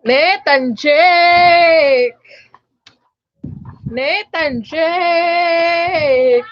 Nathan Jake! Nathan Jake!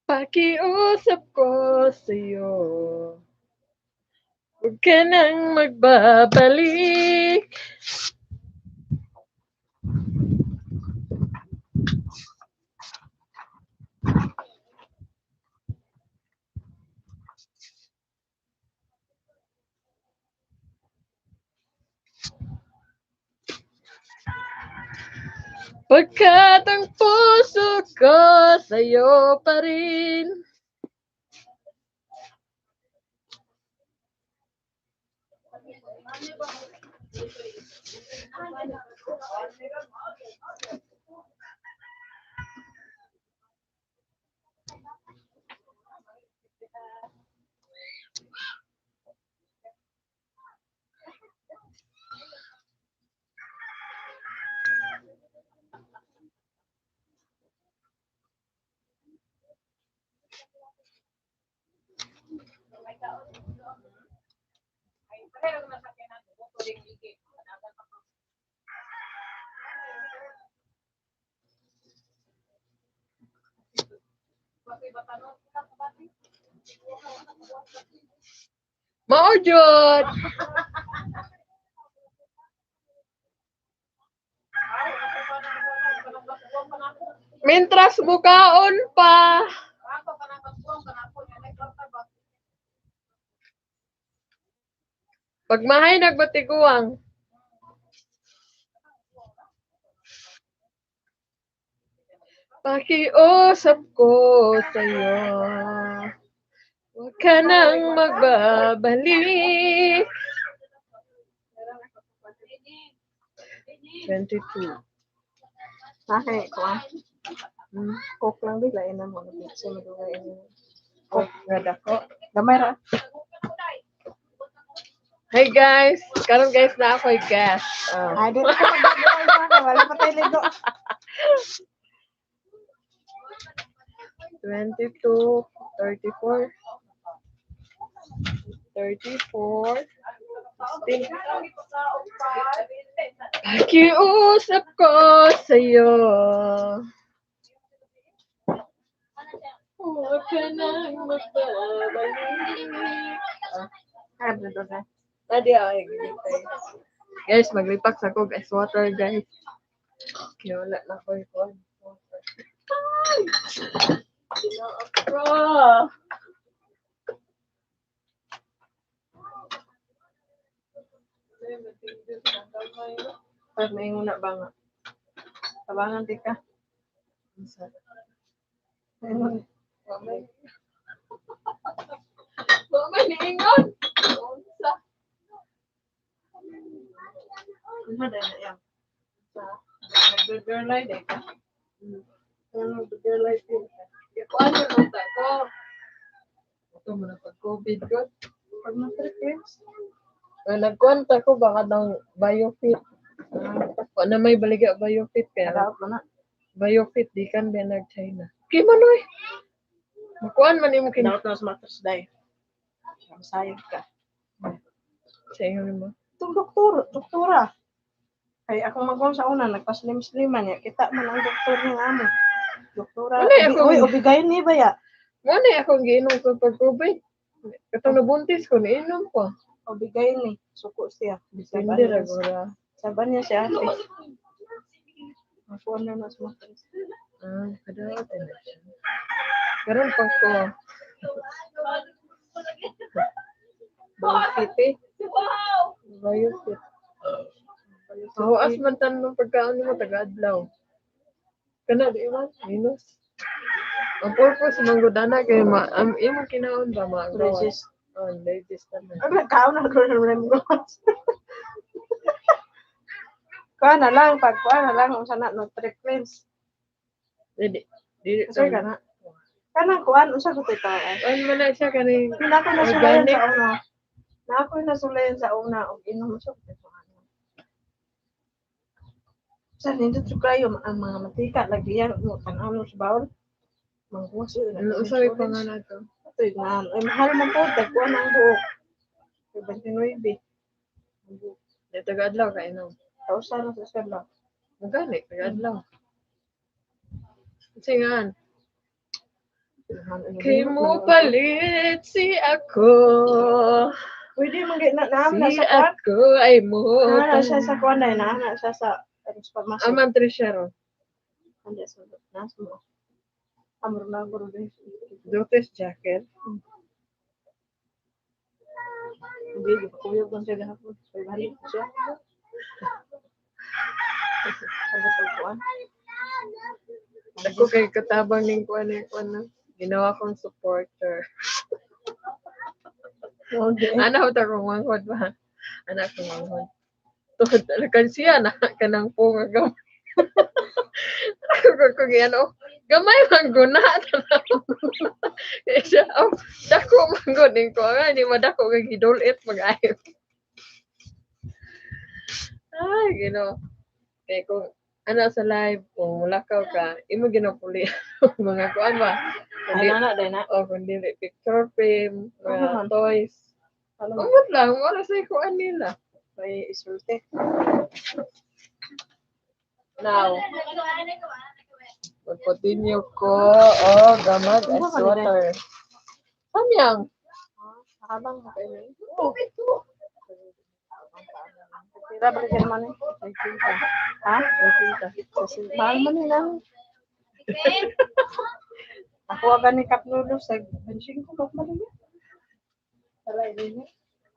Pakiusap ko sa'yo, huwag ka nang magbabalik. Pagkat ang puso ko sa'yo pa rin. Mao jud. Mintras mukaon pa. Pagmahay nagbatiguang. Pakiusap ko sa'yo, huwag ka nang magbabalik. 22. Nake, kuan. Coke lang di lain na mo pizza madugay ini. Coke nga dako. Gamay ra. Hey guys, karon guys na ako'y guest. Oh. Ay, di ko magdadaway ba wala pa tayo ligo. 22, 34, 34, 16. Pakiusap ko sa'yo, huwag ka nang magbabalik. Ah, Ay, dito na. Adi, ay, guys, maglipak sa ko guys, water guys. Kaya wala na ko ikuan. Water. Ay! Ginaap ko. Ay, matindot na kamay, no? Pag may na ba nga? Tabangan di ka. Unsa? Maingon. Wa may. Wa may niingon. Unsa? Ano dahil na yan? Nag-girl day ka? Ano, girl life din. Kuan man unta ko. Ito mo na pag COVID ko. Pag na-frequency. Nagkwanta ko baka ng biofit. Wa na may baligya biofit kaya Kadaot mo na. Biofit di kan ba nag China. Kay man oy. Makuan man imo kin Kadaot na sa matras day. Masayag ka. Sa inyo mo. Itong doktor, doktora. Kay akong magulang sa una nagpa-slim-slim man niya. Kita man ang doktor ng amo. Doktora, Wala ako. Uy, obigay ni ba ya? Mo na akong giinom ko pag COVID. Katong nabuntis ko, niinom ko. Obigay ni. Suko siya. Depende ra gura. Saban niya siya ate. Ako na na sa mga. Ah, kadawat na siya. Karon pa ko. Bakit eh? Biofit. Huwas man tan ng pagkaon nimo taga-adlaw. Kana di man minus. Ang purpose man gud ana kay ma ang imong kinaon ba ma Digest. Oh, digest na. Ang nagkaon na ko ng gawas. Kuha na lang, pag kuha na lang, unsa na, Nutri Cleanse. Dili dili Unsa ka na? Kanang kuan, unsa ko ito ay? Ano man na siya kaning Na ako nasulayan Organic. sa una. Na ako nasulayan sa una og inom sa ito. Sa nindot sa kayo ang mga mantika lagi yan mo tan-aw sa bawol. Mangguwas yun. Ano usay pa nga na to? Ito na. Ay mahal man po tagkuan ang buok. 29. Di taga-adlaw ka inom. Kausa na sa sela. Magani taga-adlaw. Kasi nga, kay mo palit si ako. Pwede man gid na naam na Si sa kuan. ako ay mo. Na siya sa kuan na na siya sa pharmacy. Aman Tricia ro. Andi sa na sa mo. Amor na guro din. Dotes jacket. Hindi, di pa kuyog lang siya gahapon. Kay balik siya. Sabot og kuan. Ako kay katabang ning kuan ni kuan na. Ginawa kong supporter. Okay. Ana ta kong manghod ba? Ana kong manghod. Tuhod talaga siya na kanang po nga gamay. Ako ko ano, gamay man guna. Kaya siya, oh, dako man gud ning ko nga di madako kay gidulit mag-ayo. Ay, Ginoo. Kay kung ana sa live, kung mulakaw ka, imo ginapuli mga kuan ba? Ay Kundi, na na day na. oh, kundi picture frame, mga Ano man? toys. Ano man? Umot lang, wala sa kuan nila. May isulti. Now, mag-continue ko. Oh, gamag Ano ice ba kanina? water. Samyang. Nakabang ka kayo. Oh, Pira ba kayo man eh? May cinta. Ha? May cinta. Mahal man nila. Ako aga ni cup noodles sa 25 ko man niya. Wala ini.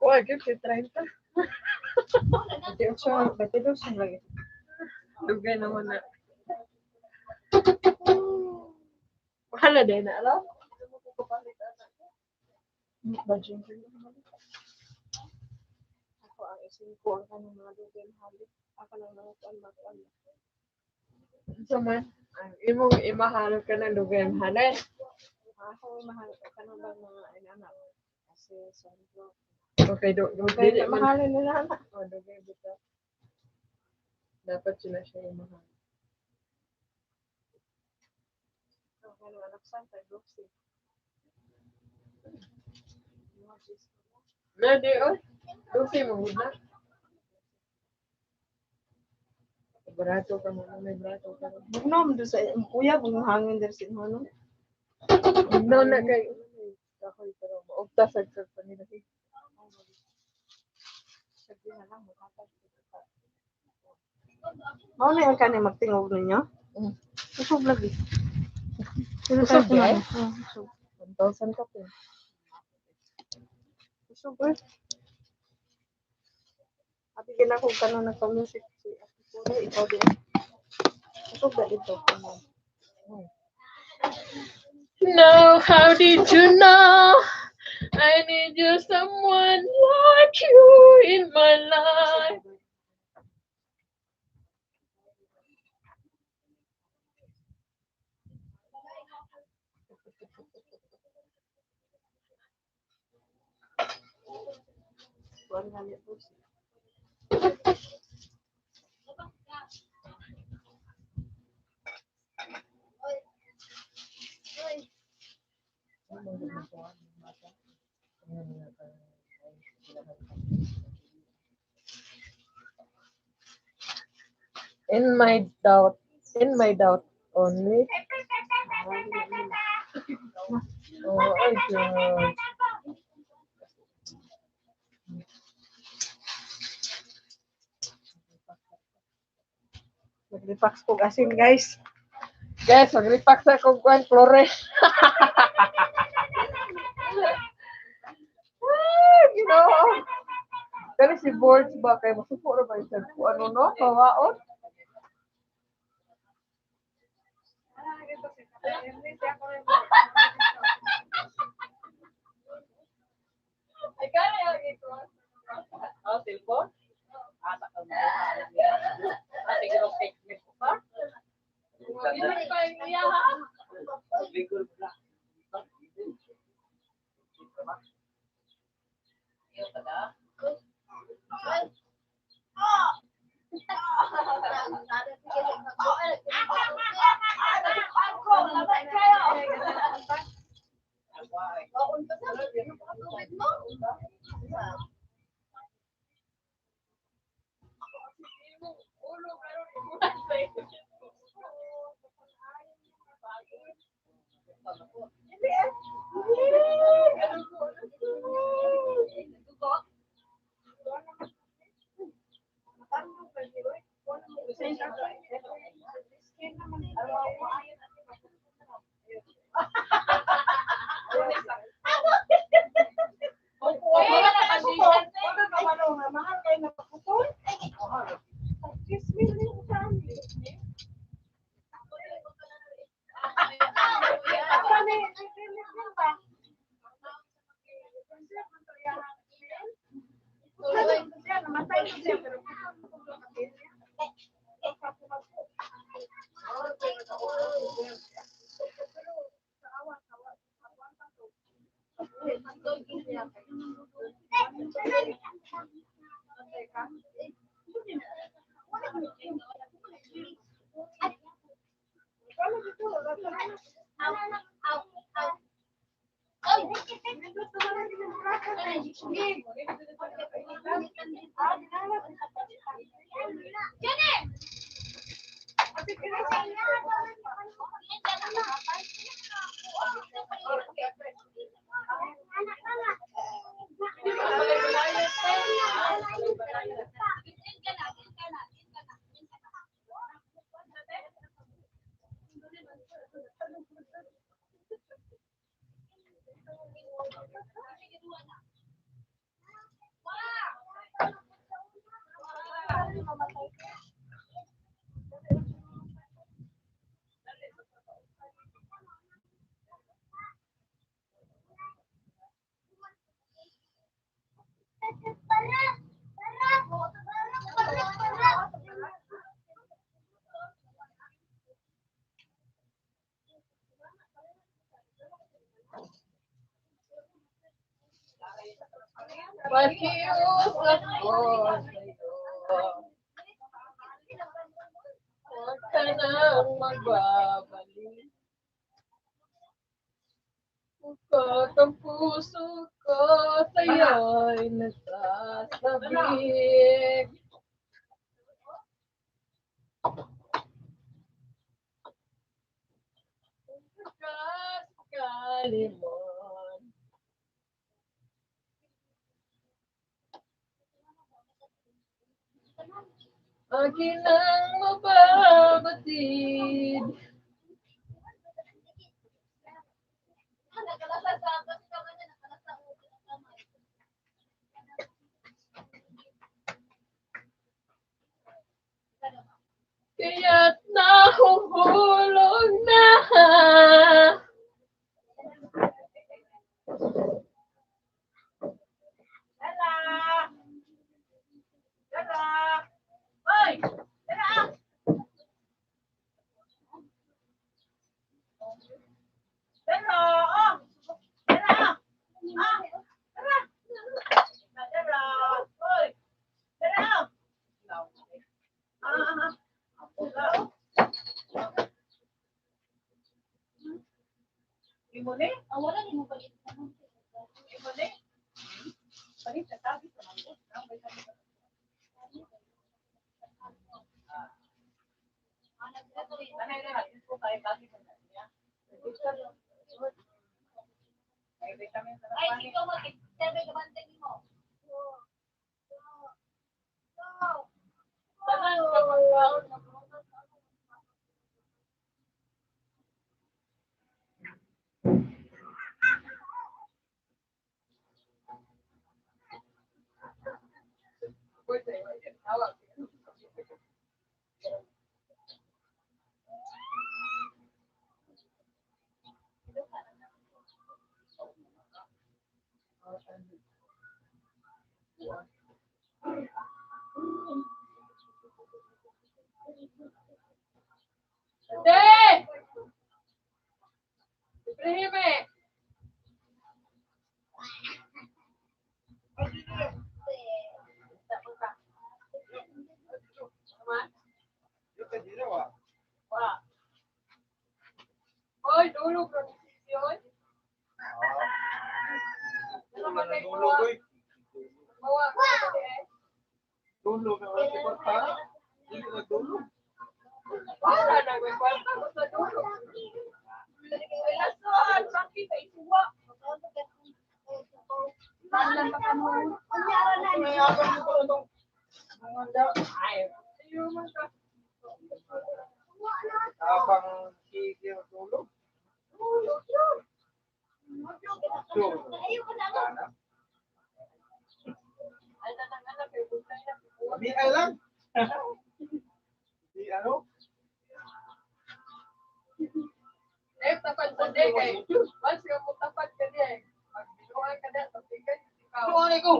Kuha, gyud kay 30. 28, 22 lagi. Dugay naman na. Mahal na din na, alam? Budget. Ako ang isin ko ang kanang mga dugay mahal. Ako nang mga kuan mga kuan. So man, ang imong imahal ka ng dugay mahalin. Ako mahal ko kanang bang mga inanak. Kasi sunblock. Okay, do, do, Dugay dili na man. mahalin nila na. Oh, dugay bitaw. Dapat sila siya yung mahal. Ang kanang anak sa Luxie. Na, di, oy. Lucy, magud na. Barato ka mo, may barato ka. Bugnaw mo doon sa kuya, bugnaw hangin diri sa inyo, no? No, na kay kahoy pero maugta sa sa panila. Sabi na lang, makatag. Mao na ang kani magtingog ninyo? Mm. Usog lagi. Usog di ay? Oo, usog. 1,000 ka po. Usog eh. Abi gina ko kanon nagpa-music si Ate Puro, ikaw din. Usog ba dito? No, how did you know? I need you someone like you in my life. Kuan nga niya po. In my doubt. In my doubt only. Oh, ay, God. Maglipax kog asin, guys. Guys, magripak sa kong kuan, Flores. Ah, Ginoo. Kani si boards ba kay masuko ra ba yung kung ano no, kawaon? Ay, kani ang ito. Oh, cellphone? Ah, sa kanya. Ah, siguro fake news pa. Dili pa yung iya ha. Iyo pa da. Ulo karon imuhan sa iyo. Mahal kayo na pagputol. Pakiusap ko sa'yo. Huwag ka nang magbabalik. Bukat ang puso ko sa'yo'y nasasabik. Sakali man. Akin ang mababatid. Kaya't nahuhulog na. Dara! Dara! Oy! Dara! Dara! Oh! Dara! Ah! Dara! Dara! Oy! Dara! Ah! Ah! Imo ni? Imo ni? Palit sa tabi sa mga. Ate! Ibrahim eh. Oy, dulog na ni Sisi, oy. Ano ba kay kuha? Bawa ka na eh. Tulog na wala si kwarta. Dili na tulog. Wala na, may kwarta ko sa dulog. Ay, lason, bakit ay suwa? May abang mo pala tong mga handa. Ay, ayaw man ka. Abang kiki ang tulog. Dulog yun. Tulog. Sana. Ay, nananganak, eh, bugtay na. Di alam. Di ano? Eh, tapad sa day kay. Once ka mo tapad ka niya eh. Magbinuan ka na, tapikan ikaw. Ano ay ko?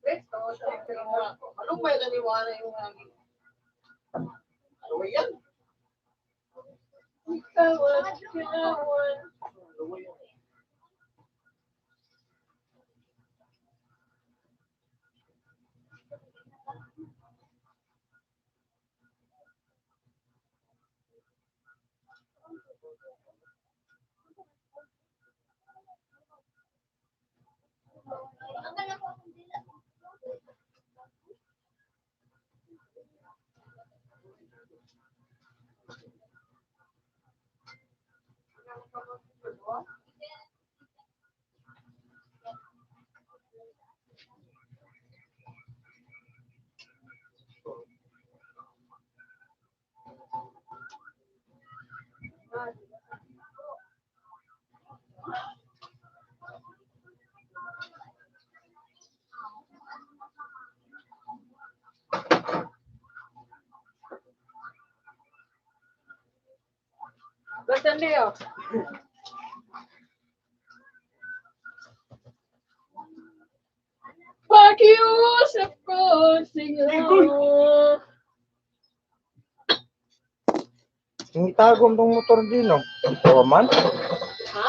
Let's go, sa Anong may naniwala yung hangin? Ano yan? Ikaw at kinawan. Ano yan? Basta Leo. Pakiusap ko sa'yo. Ang itagom tong motor dino. Di pa man? Ha?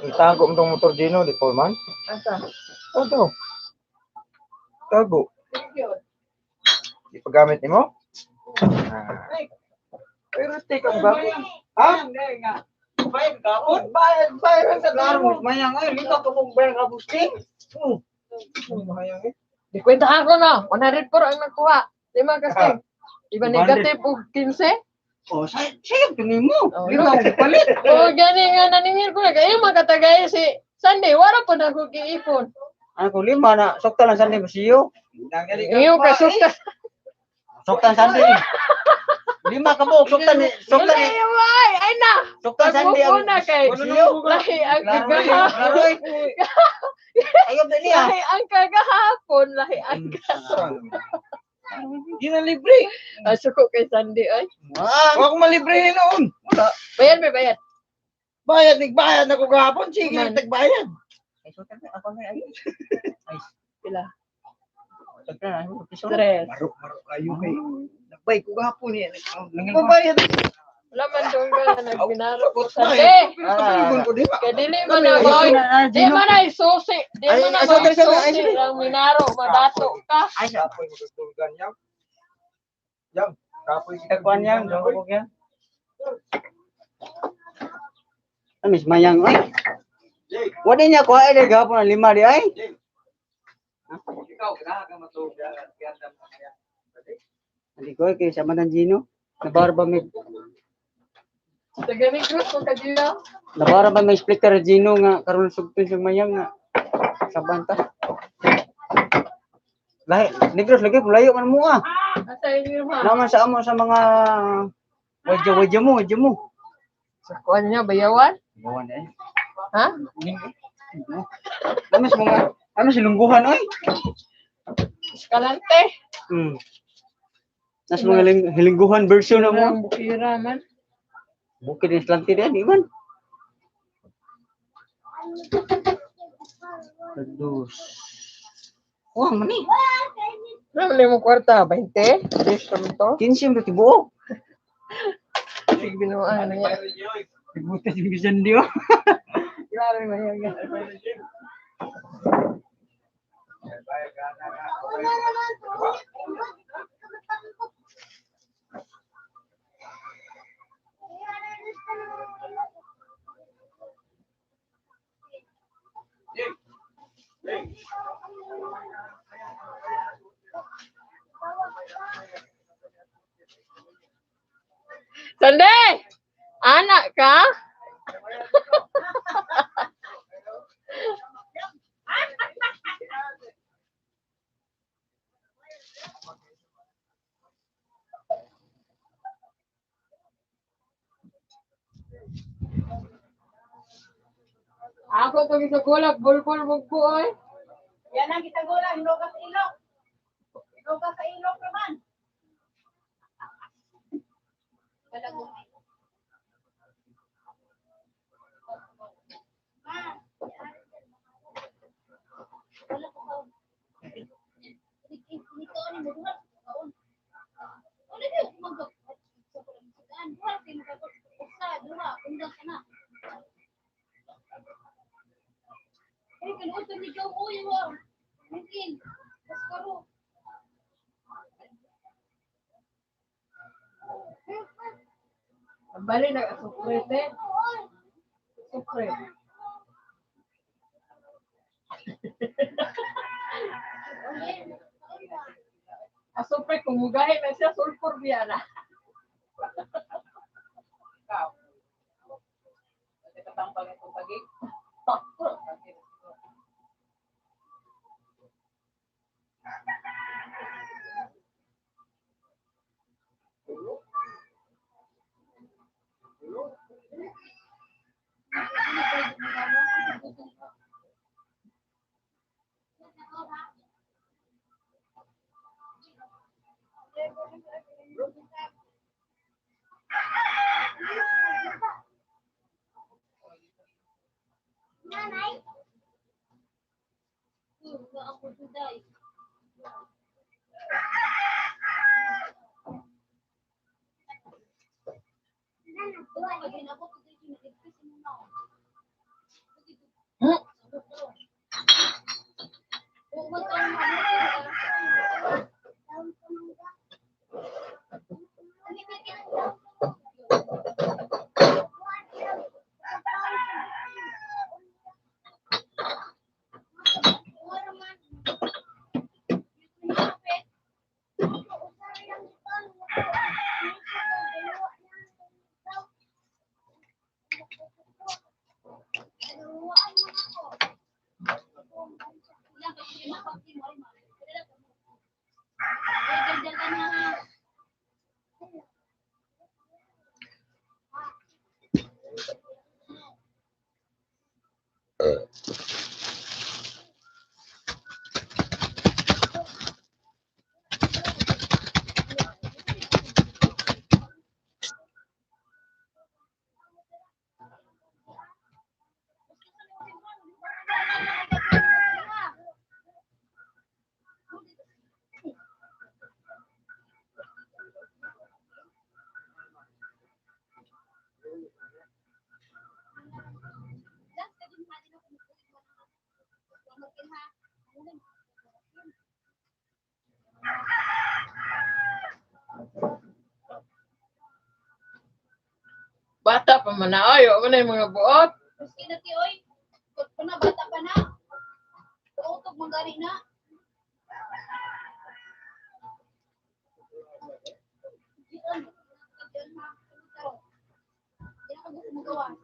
Ang itagom tong motor dino, di pa man? Asa? Ano? Tago. Thank you. Di pa gamit nimo? Ah. Pero take ang bago. Ha? Bayad ka po? Bayad, bayad sa Klaro, mayang ay, lito ko kung bayad ka busting. Mayang eh. Di kwenta ako na. 104 ang nakuha. Lima kasi. Di ba negative og 15? Oh, sayang tingin mo. Oh, Lima akong palit. O gani nga naningil ko na kayo makatagay si Sunday wala pa na ako giipon. Ano ko lima na, sokta lang sandi masiyo. Iyo ka sukta. Sokta sandi. Lima ka mo, sokta ni, sokta ni, Ay, ay na. sokta sandi ang Pagbuko na kay. masiyo. Lahi ang Klaro eh, kagahapon. klaro eh. Ayaw na niya. Lahi ang kagahapon, lahi ang Di na libre. Ah, suko kay Sunday ay. Ah, Wa ko malibre noon. Wala. Bayad may bayad. Bayad nig bayad na ko gahapon. Sige, Man. tagbayad. Ay, sokta na, ako na, ay. Ay, Pila? sokta na, ay, piso. Tres. Maro, maro kayo kay. Nagbay ko gahapon eh. Nagbayad. Wala man dong ka nagbinaro ko Sabot na Sunday. eh. Pero patuloy ko, di ba? Kay dili man na boy. Di man na isusi. Di Ay, man na ay, sorry, sorry, ay, isusi sorry. ang minaro madato ka. Ay, sa Kapoy magtulgan yang. Yang, kapoy Kakuan yan, dong ko yan. Amis mayang oy. Wala niya ko ay gapon ang lima di ay. Ikaw, ganahan ka matulog. Ganda mo kaya. Hindi ko kay sa man Gino. Nabara ba may Taga ni Cruz kung kadila. nabara ba may splitter Gino nga karon sugton sa mayang nga sa banta. Lahi, Negros lagi layo man mo ah. Asa inyo ha? Naman sa amo sa mga wadya wadya mo, wadya mo. Sa kuan niya bayawan? Gawan eh. Ha? Ano sa mga ano sa lungguhan oy? Escalante. Nas mga hilingguhan version na mo. Ang bukira man. Bukid ni Slanty din, di man. Dos. Wah, mani. Ano man mo kwarta? 20? 10 kami to? 15 mo tibuok. Sige binuan niya. Tibutas yung bisan di oh. Grabe mayang. Sande! Anak ka? Ako to gisugulag, bulbul mugbo oy. Yan ang gitagula, hinuga sa ilok. Hinuga sa ilok naman. Ang bali nag-asukre te. Sukre. Asupre kung mugahi na siya sulfur biya na. Ikaw. Kasi katampal itong tagig. Bata pa man na oy, wa man na yung mga buot. Maski na ti oy. Kut pa na bata pa na. Utog man gani na. Diyan. Diyan ha. Di na ka gusto magawa.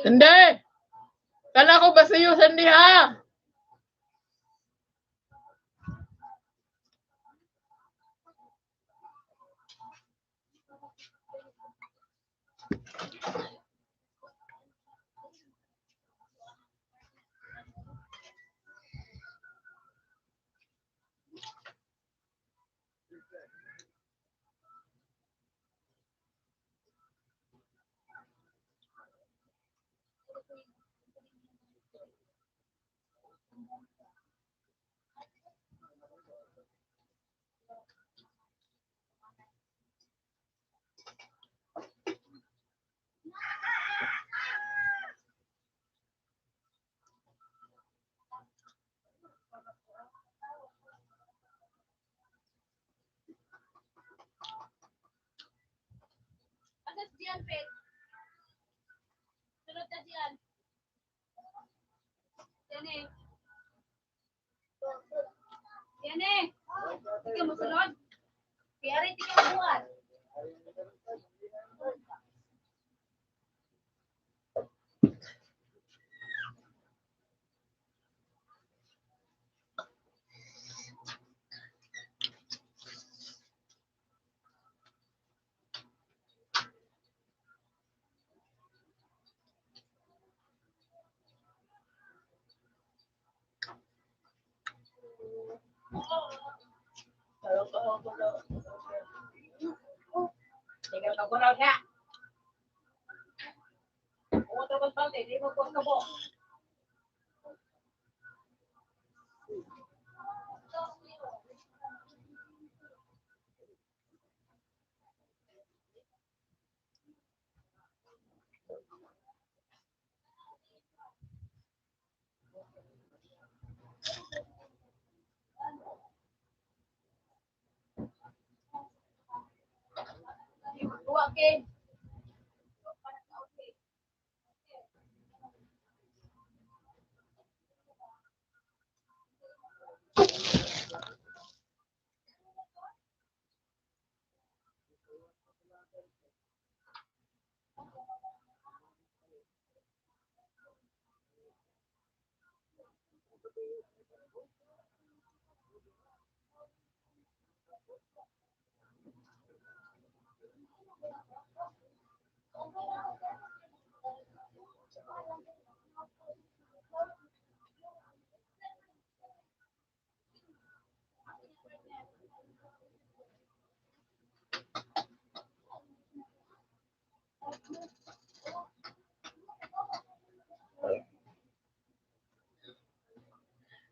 Hindi. Kala ko ba sa'yo, Sandy, ha? Asas diyan, Pet. Sunod na diyan. Yan eh. Yan eh. Ikaw mo sunod. Kaya rin ikaw buhat. Tinggal ka gulaw niya. Utro kang balde, di mo ko kabo. Buwa, Ken.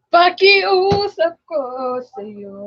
Pakiusap ko sa'yo.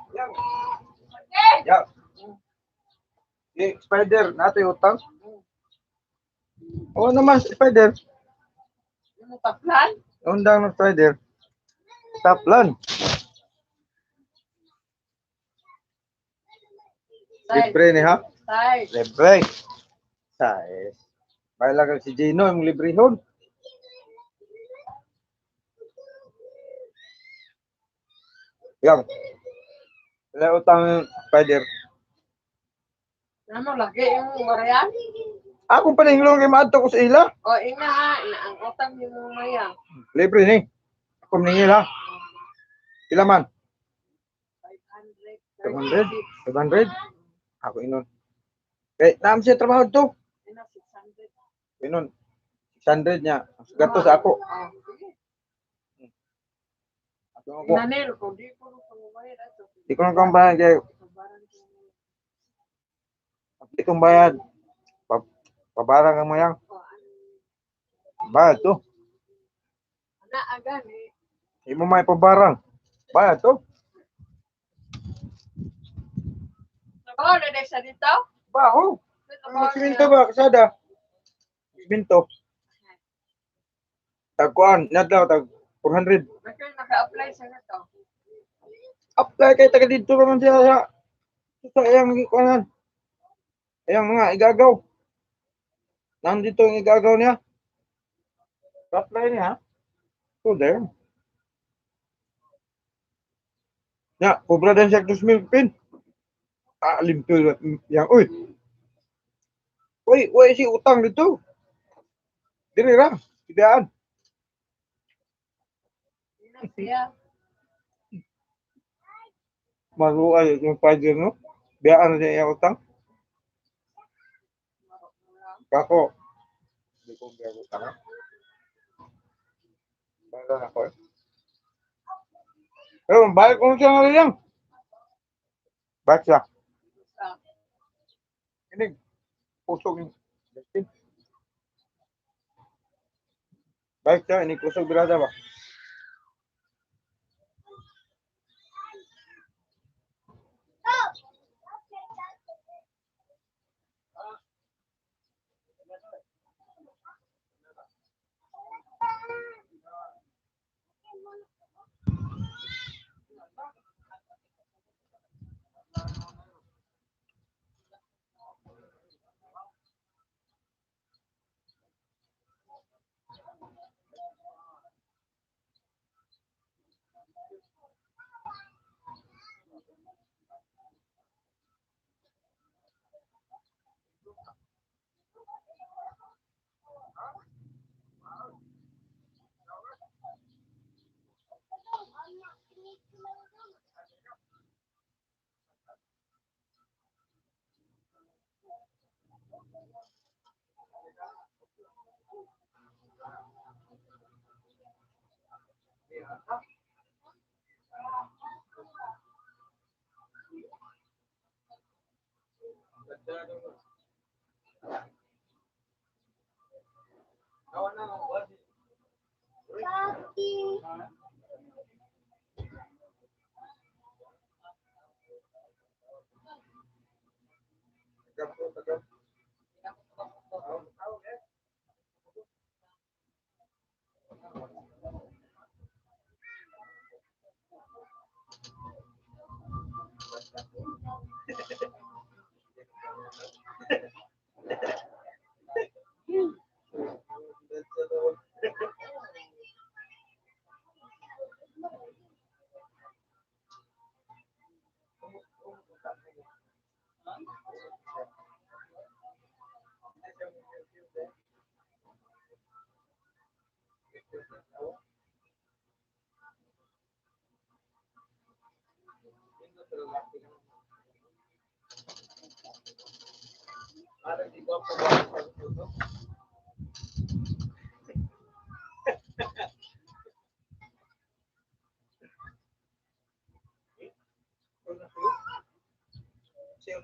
Yang. Ya. Eh, spider, nato yung utang. Oo naman, spider. Yung taplan? Undang ng spider. Taplan. Size. Libre ni ha? Size. Libre. Size. Baila kag si Gino, yung librehon. Yang. Wala utang yung spider. Ano lagi yung barayan? Akong paninglong kay maadto ko sa ila. O ina ha, ina ang utang yung maya. Libre ni. Ako maningil ha. Pila man? 500. 500? 500? Ako inon. Eh, naam siya trabaho to. Ina 600. Inon. 600 niya. Gato sa ako. Oh, sige. Ako ako. Ina nil ko di ko no pangbayad ato. Di ko lang kang bayad kay Kabaran ko. di kong bayad. Pa, pabarang ang mayang. O ano Bayad to. ana agani. Imo may pabarang. Bayad to. Trabaho na dahil sa dito? Baho. Trabaho na. Siminto ba kasada? Siminto. Tagkuan, nadlaw tag 400. Bakit naka-apply sa nito? Apply kay taga dito naman siya sa sa iyang kuanan. Iyang mga igagaw. Nandito ang igagaw niya. Apply niya. So there. Ya, cobra din siya 2,000 pin. Ah, limpyo yang uy. Uy, uy si utang dito. Diri ra, tidaan. Ina siya. Maluay yung father no. Biyaan na siya iyang utang. Kako. Hindi ko biya utang. Ha? Bayaran ako eh. Pero balik ko siya nga lang. Balik siya. Ah. Ini kusog ni Justin. Balik siya, ini kusog birada ba?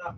No.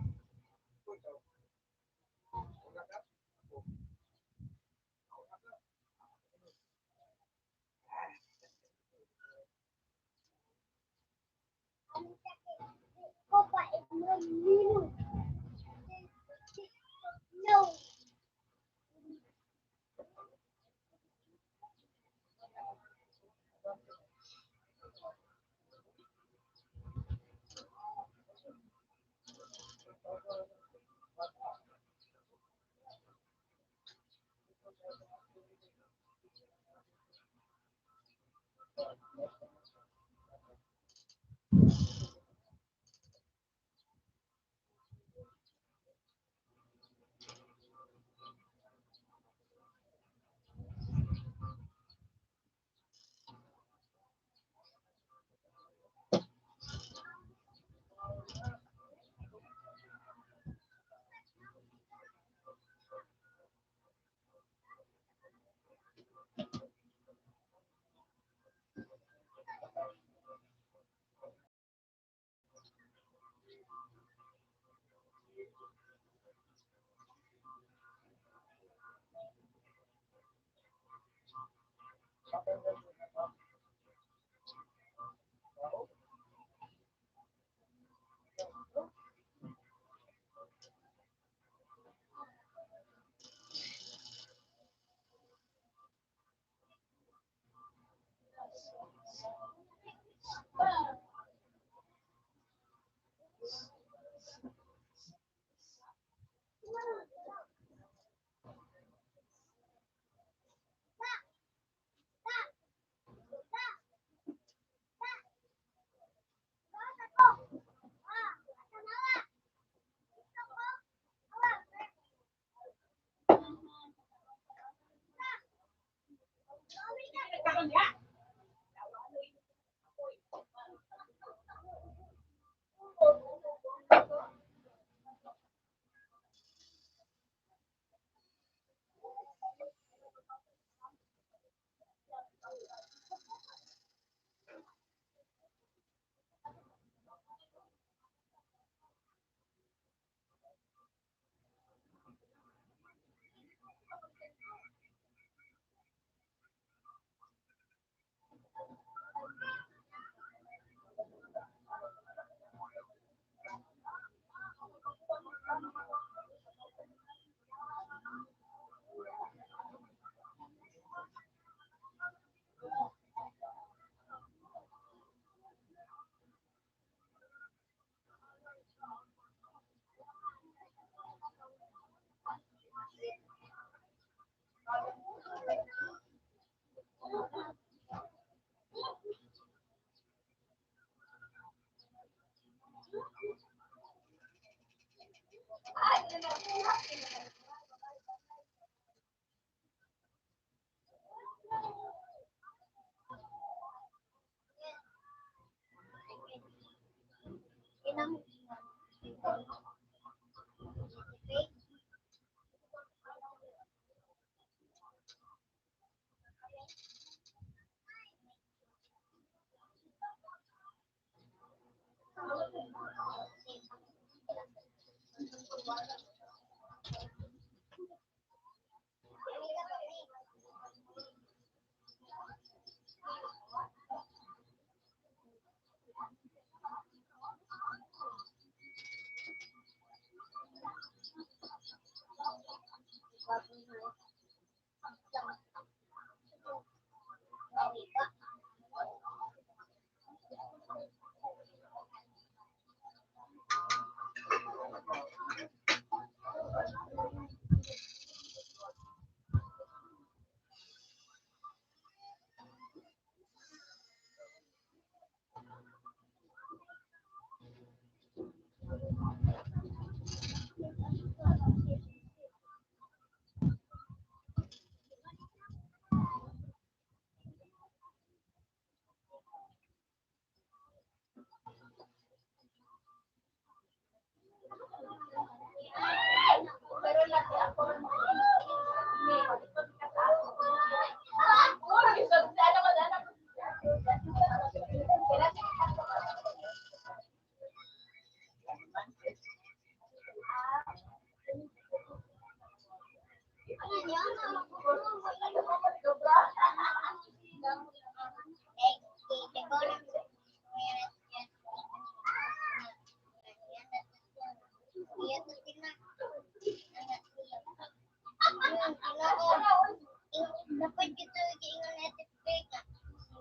Dapat kita giingon natin si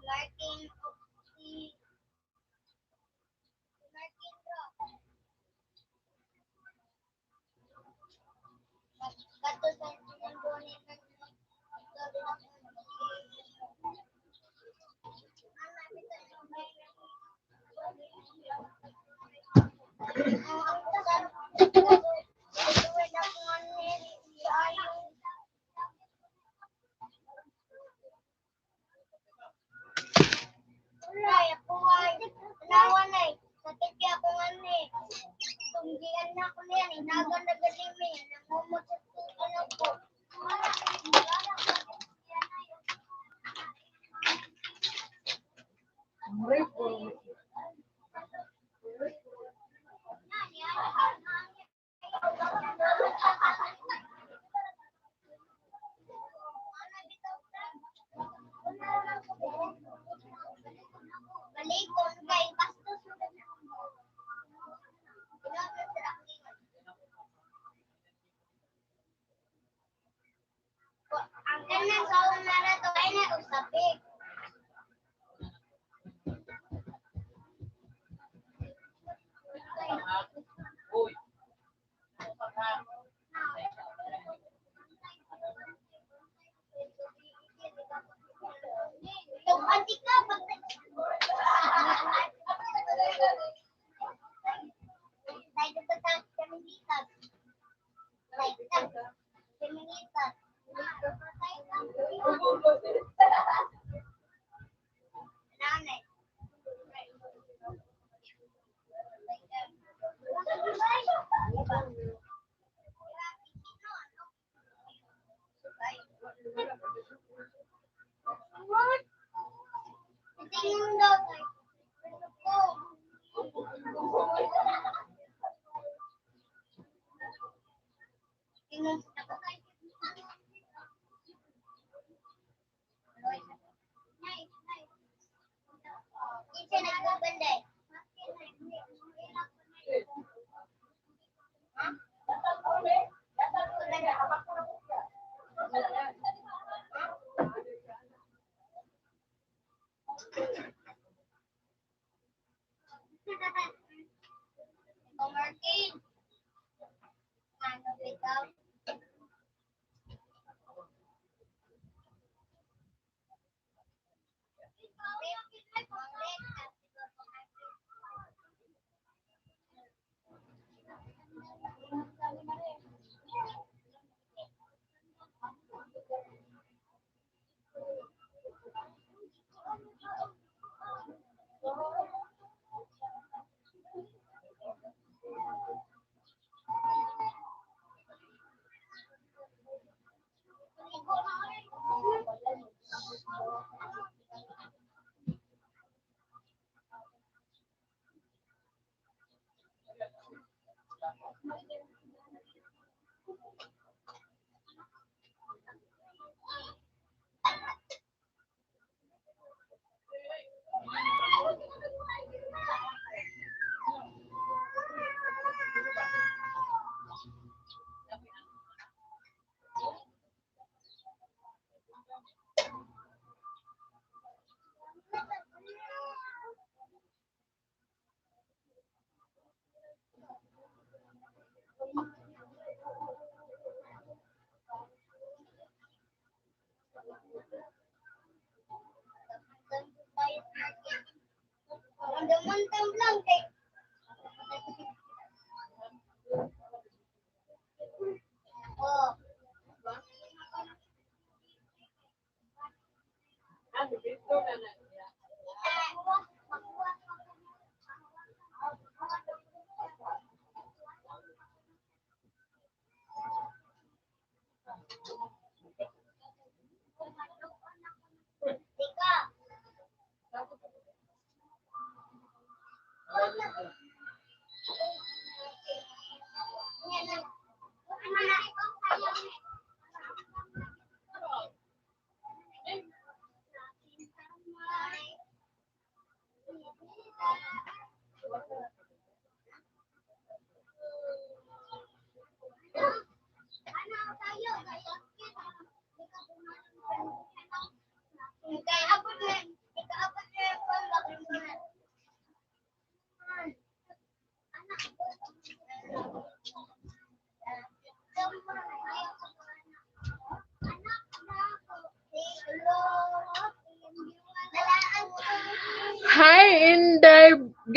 Martin o si Martin bro. Kato sa sinambon Sakit kaya ako nga ni. Tunggian na ako niyan. Inagan na galimi. Nangumot sa tukan ako. Balikon kay bastos. Ang kanang sa una na to ay na usapik. Uy. Tumati ka pag Tayo pa sa kaminitas. Tayo sa kaminitas. Nanay. What? Tingnan daw tayo. Ano ko? Tingnan sa ako. Kinsa nagbabanday? Ha? Ikaw, Martin. Ano, ikaw?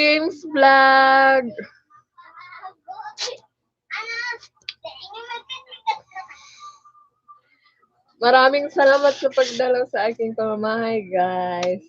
Games Vlog. Maraming salamat sa pagdalaw sa aking pamamahay, guys.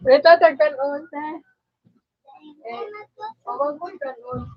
Rito, tagkanon, te. Eh, pamangkoy kanon.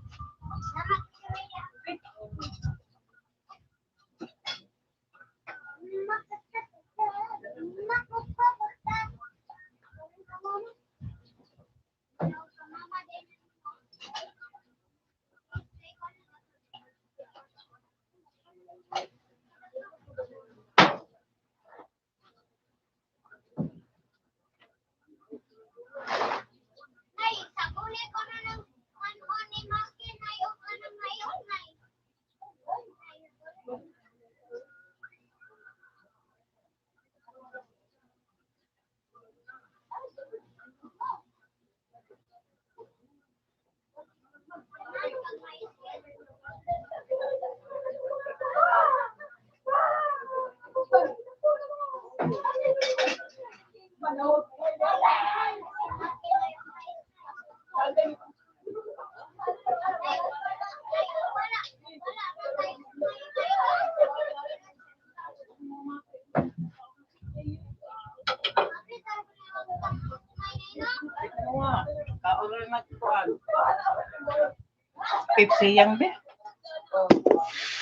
Pepsi yang be.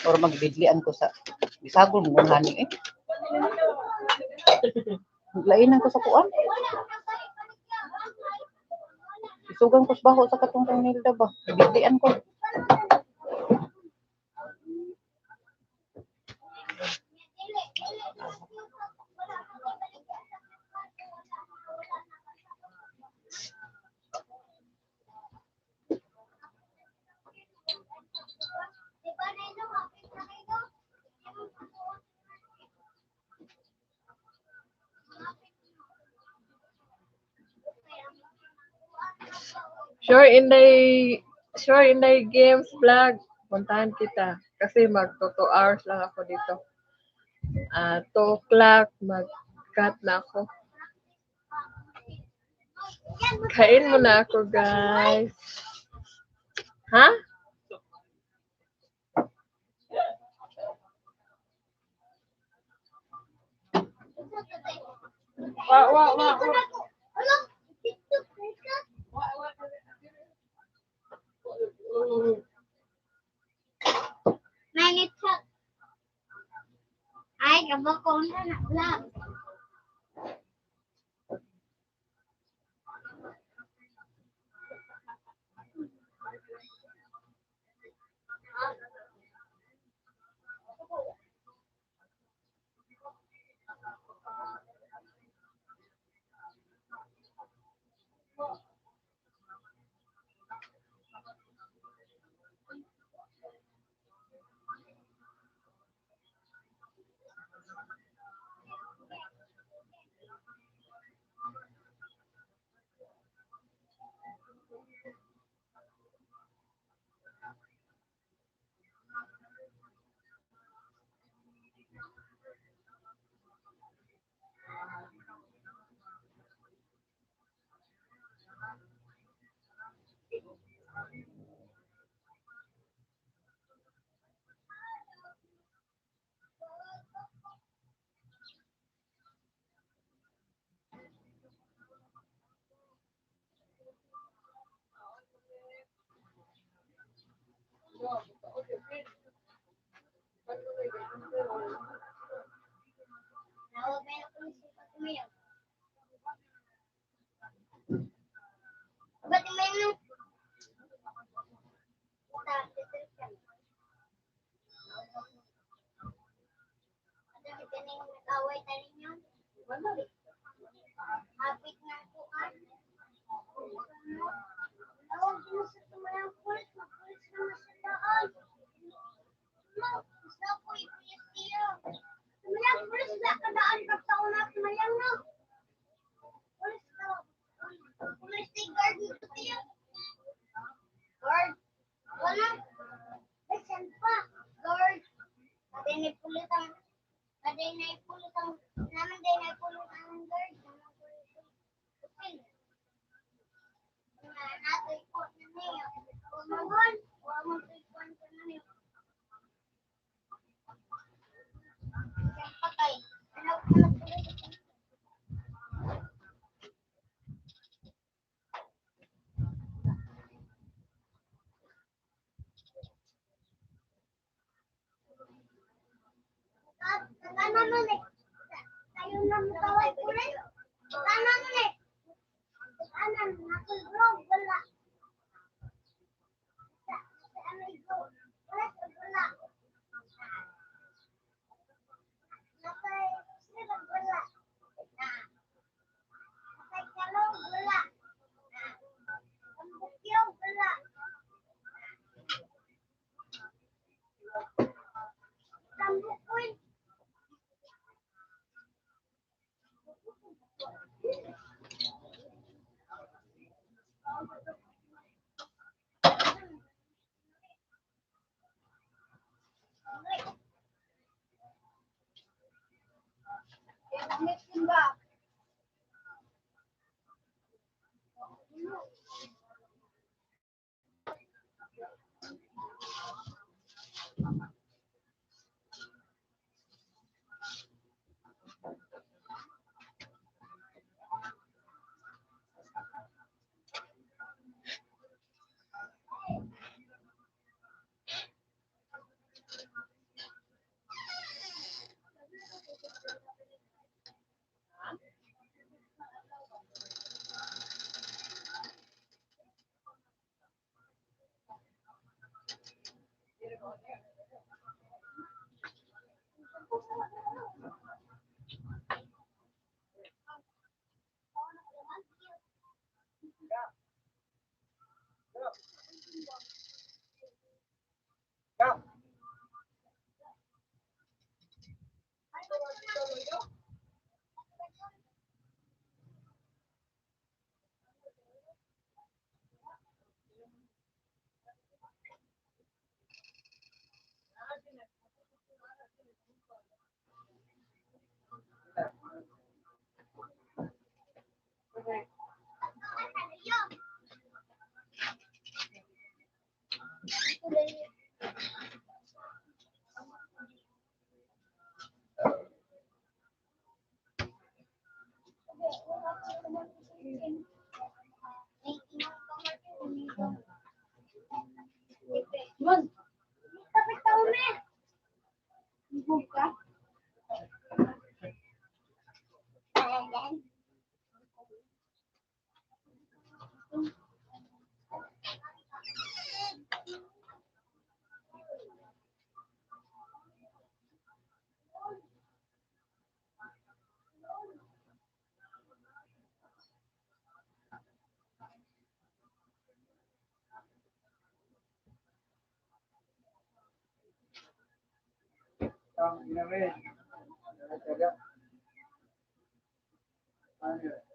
Or magbidlian ko sa bisagol mo ngani eh. Lainan ko sa kuan. Isugan ko sa baho sa katong kang Nilda ba. Bidlian ko. Sure, Inday, sure, Inday Games Vlog. Puntahan kita. Kasi mag 2 hours lang ako dito. 2 o'clock, mag-cut na ako. Kain muna ako, guys. Ha? Wa, wa, wa, wa. Ay, kabako na na vlog. Kaway ta ninyo. Hapit na kuan. Tawag mo sa tumayang pulis, magpulis naman sa daan. No, sa ko ipulis siya. Tumayang pulis na kadaan pagtaon na tumayang no. Pulis ka. Pulis ti guard nito tiyo. Guard. Wala. Bisan pa. Guard. Kaday na pulis ang kaday na pulis ang naman day na pulis ang guard. Naman pulis ang pusil. Nga natoy po na niyo. Kumangon. Wa mo to'y kuwan ka na niyo. Bisan pa kay. Ano ka na pulis? Kana man eh. Kayo na mo tawag pulis. Kana man eh. Kana natoy bro wala. Sa amigo. Wala sa wala. Natay sila wala. Natay kalong wala. Ang bukyaw wala. Tambukoy. Ba? Buka. Ang inamin. Taga. Ano?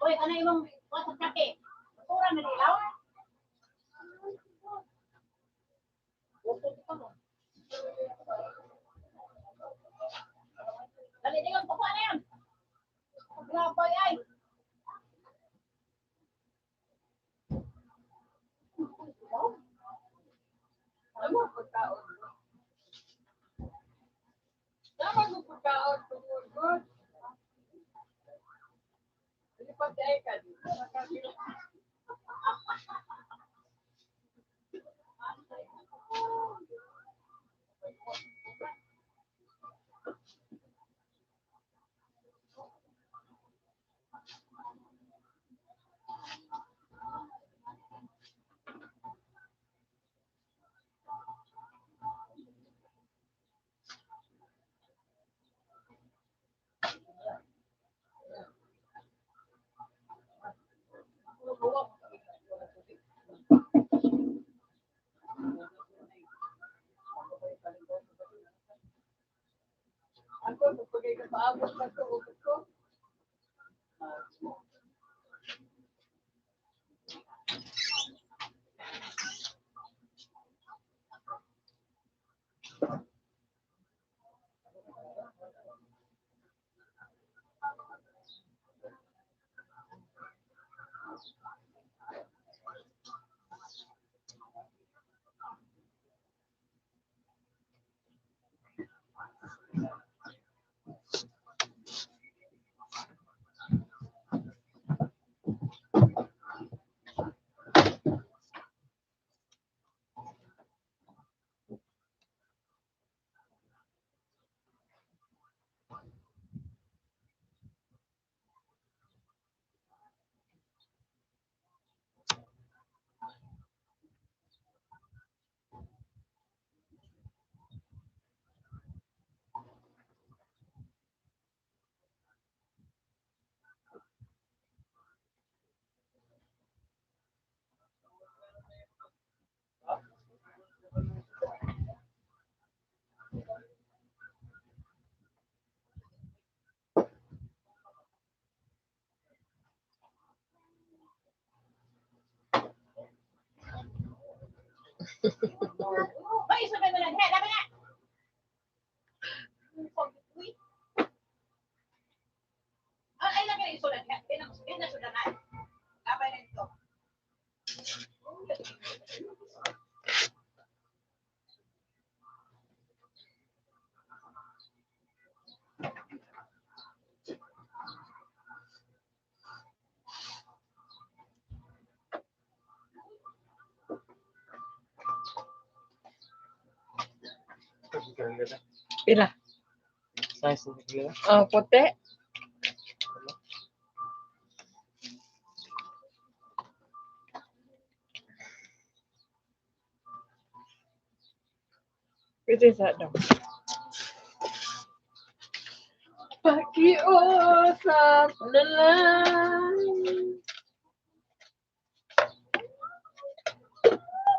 Oy, ano imong WhatsApp kake? Tura na ilaw? Dali dingon kuha na yan. Grabe ay. Ano pagkaon? Tama mo pagkaon tungod god. Lipat ay ka dito. Ako, pagpagay ka paabot na ko, ko. Ay, sabay mo lang. He, labi na. Ay, lagi na isulat. Pinasudanan. Labay na ito. Pila? Size ng pila. Ah, puti. Pwede sa daw. Pakiusap na lang.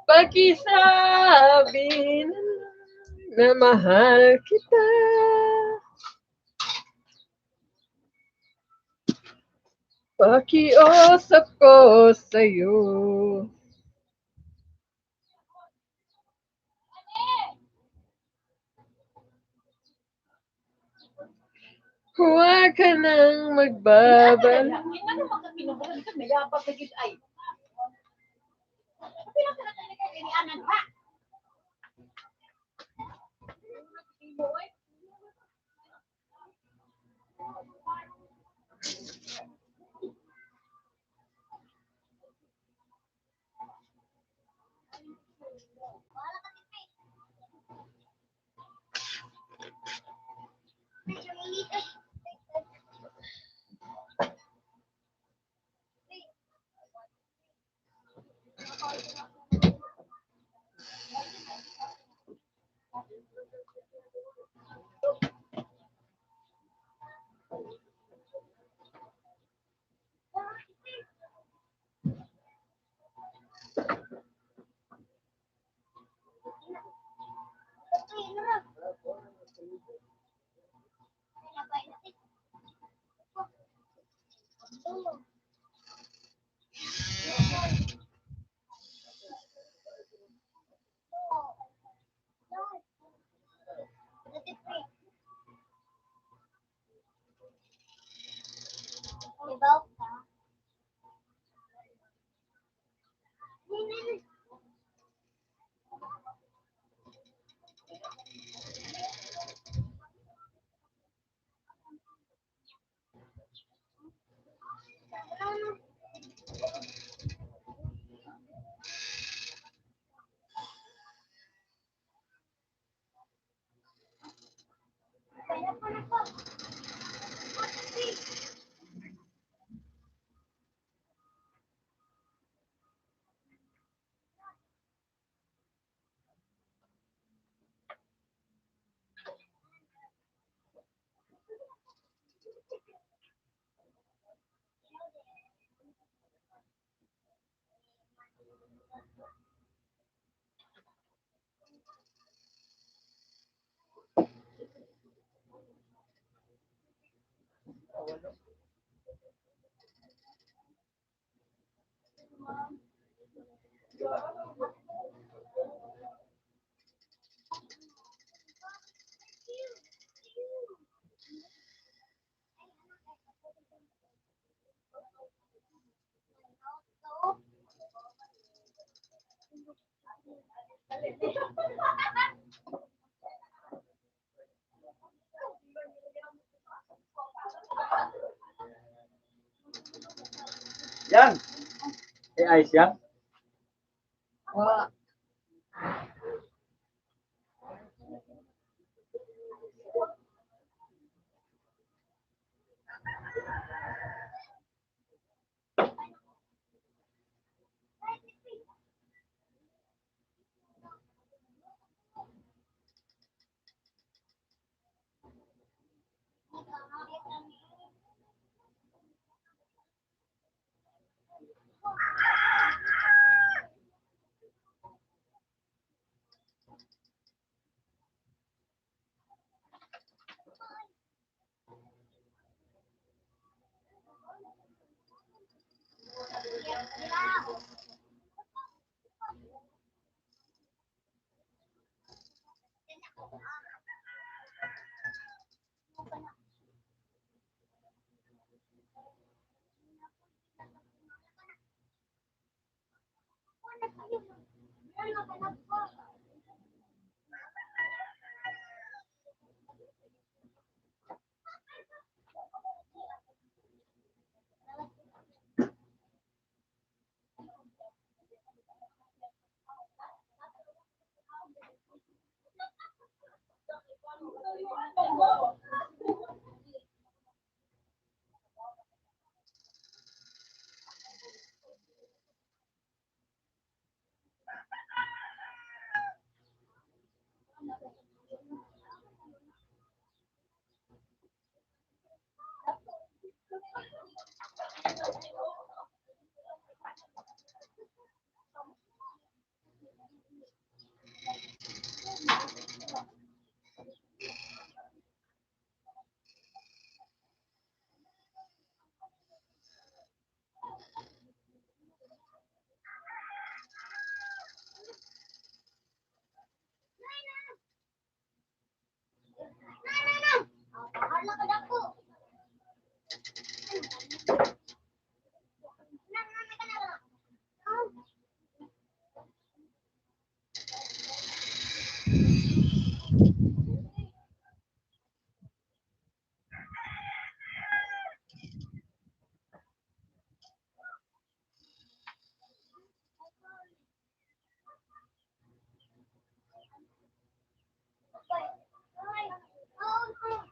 Pakisabi na lang na mahal kita. Pakiusap ko sa'yo. Huwag ka nang magbabala. Ano magkakinubuhan ka? Mayabag ka gid ay. Pila ka na talaga inianan ha? Medyo init ay. Ibaw ka. Nini. Ano? Kaya pa na po. Yan. AI siya. Wa. Na, na, na. Bahala ka dako. Na, na, na, na, na. Ah. Ay, oh, oh.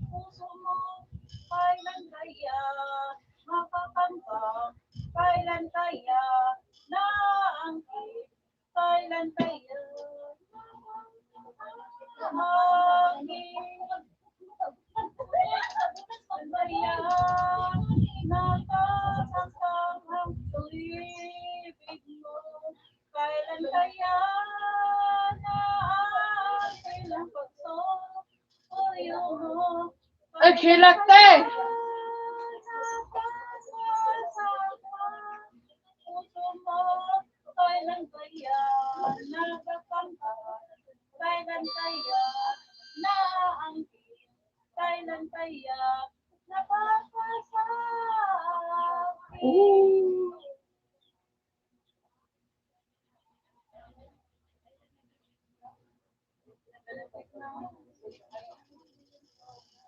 Puso mo, kailan kaya makakamtan? Kailan kaya naangkin? Kailan kaya aking kaya nakasasang ang tuwibig mo? Kailan kaya naangkin ang pagsuyo mo? Ay, hilak, te! Puso mo, kailan kaya nakakamtan? Kailan kaya naangkin? Kailan kaya napapasakit?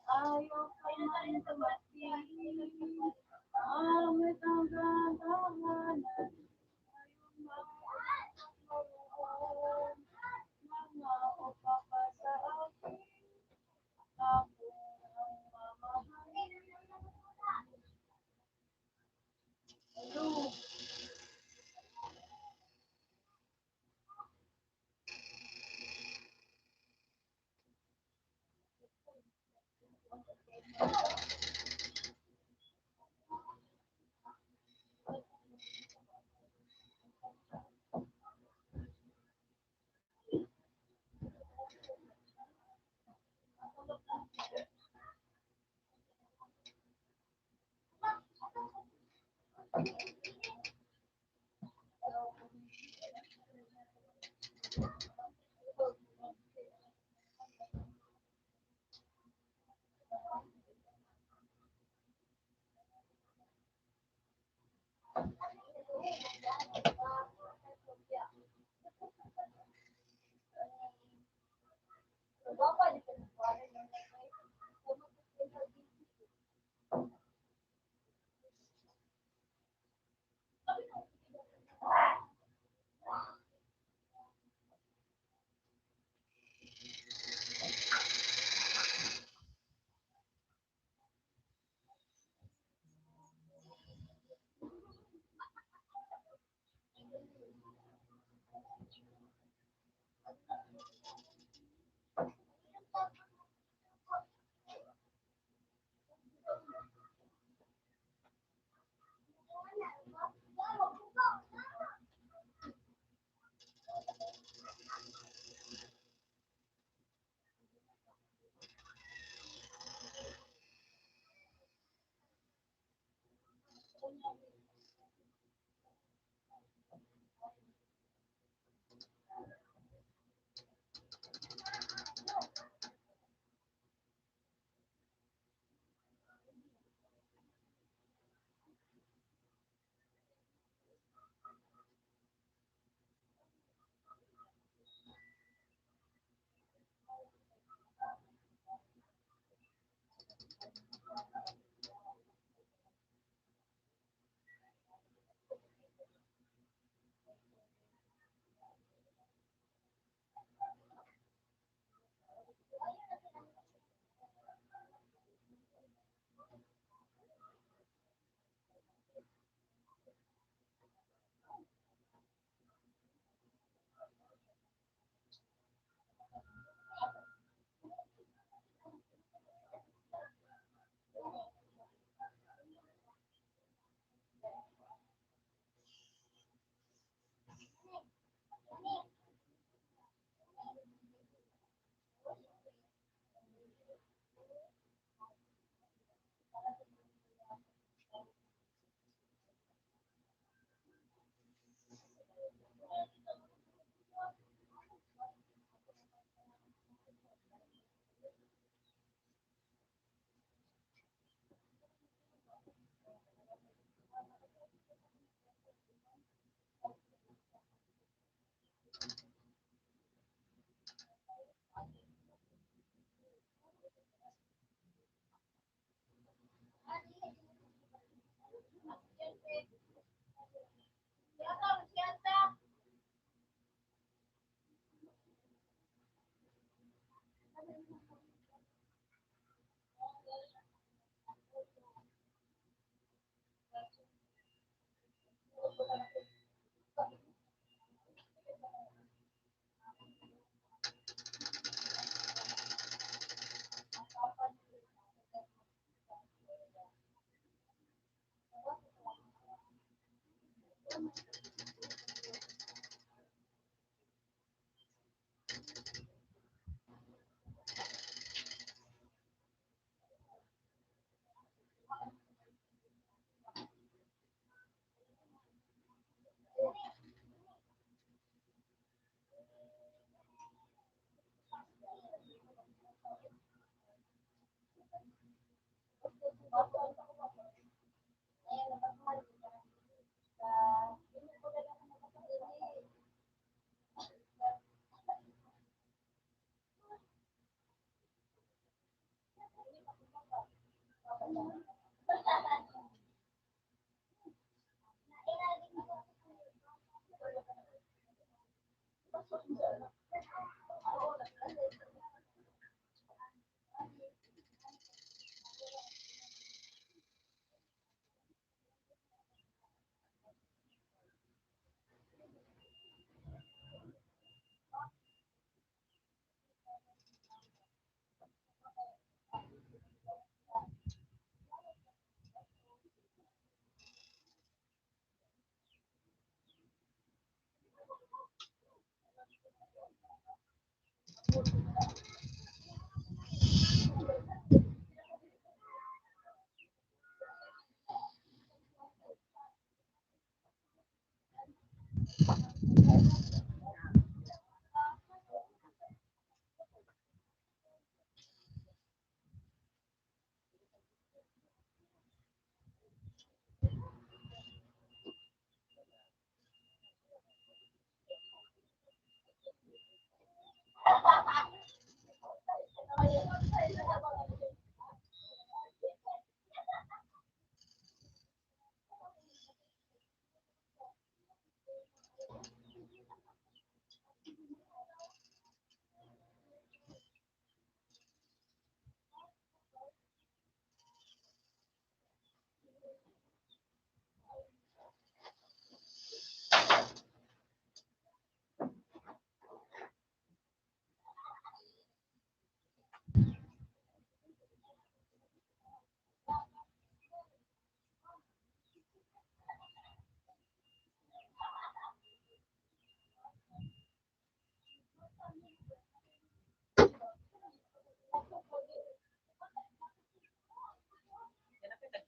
Ayaw ko man dumating, amit ang tahanan. Ayaw man mangako pa ka sa akin, ako ang mamahalin.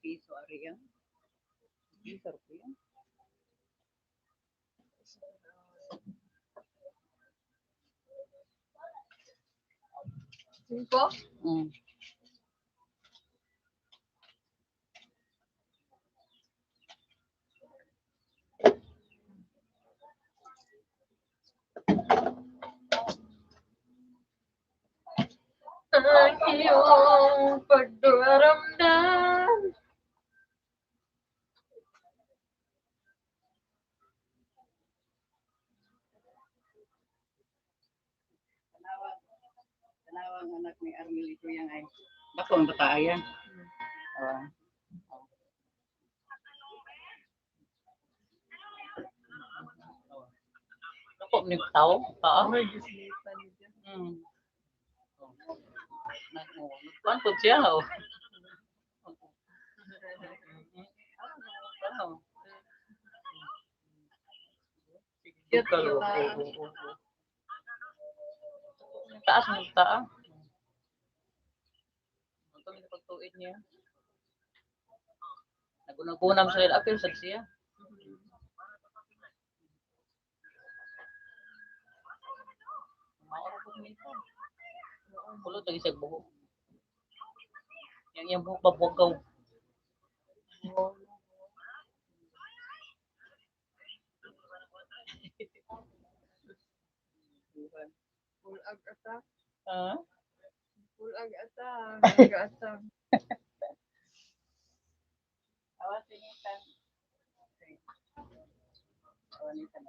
Piso ari yan. Piso ko yan. Cinco? Ang iyong pagdaramdam. Tanawang anak ni Arnel ito yang ay. Bako ang bata yan. Ah. Dako ni tao, tao. Ay, gislipan niya. Oh. Nagkuhan po siya. Oh. Ano? Cute Oo, ba? oo, oo. Taas mo taa. Ang kami na pagtuid niya. Nagunagunam sa ila apil sad siya. Maoro po nito. Kulot lagi sa buhok. Yang iyang buhok babugaw. Bulag ata. Ha? Bulag ata. Bulag ata. Awa sinitan. Awa nitan.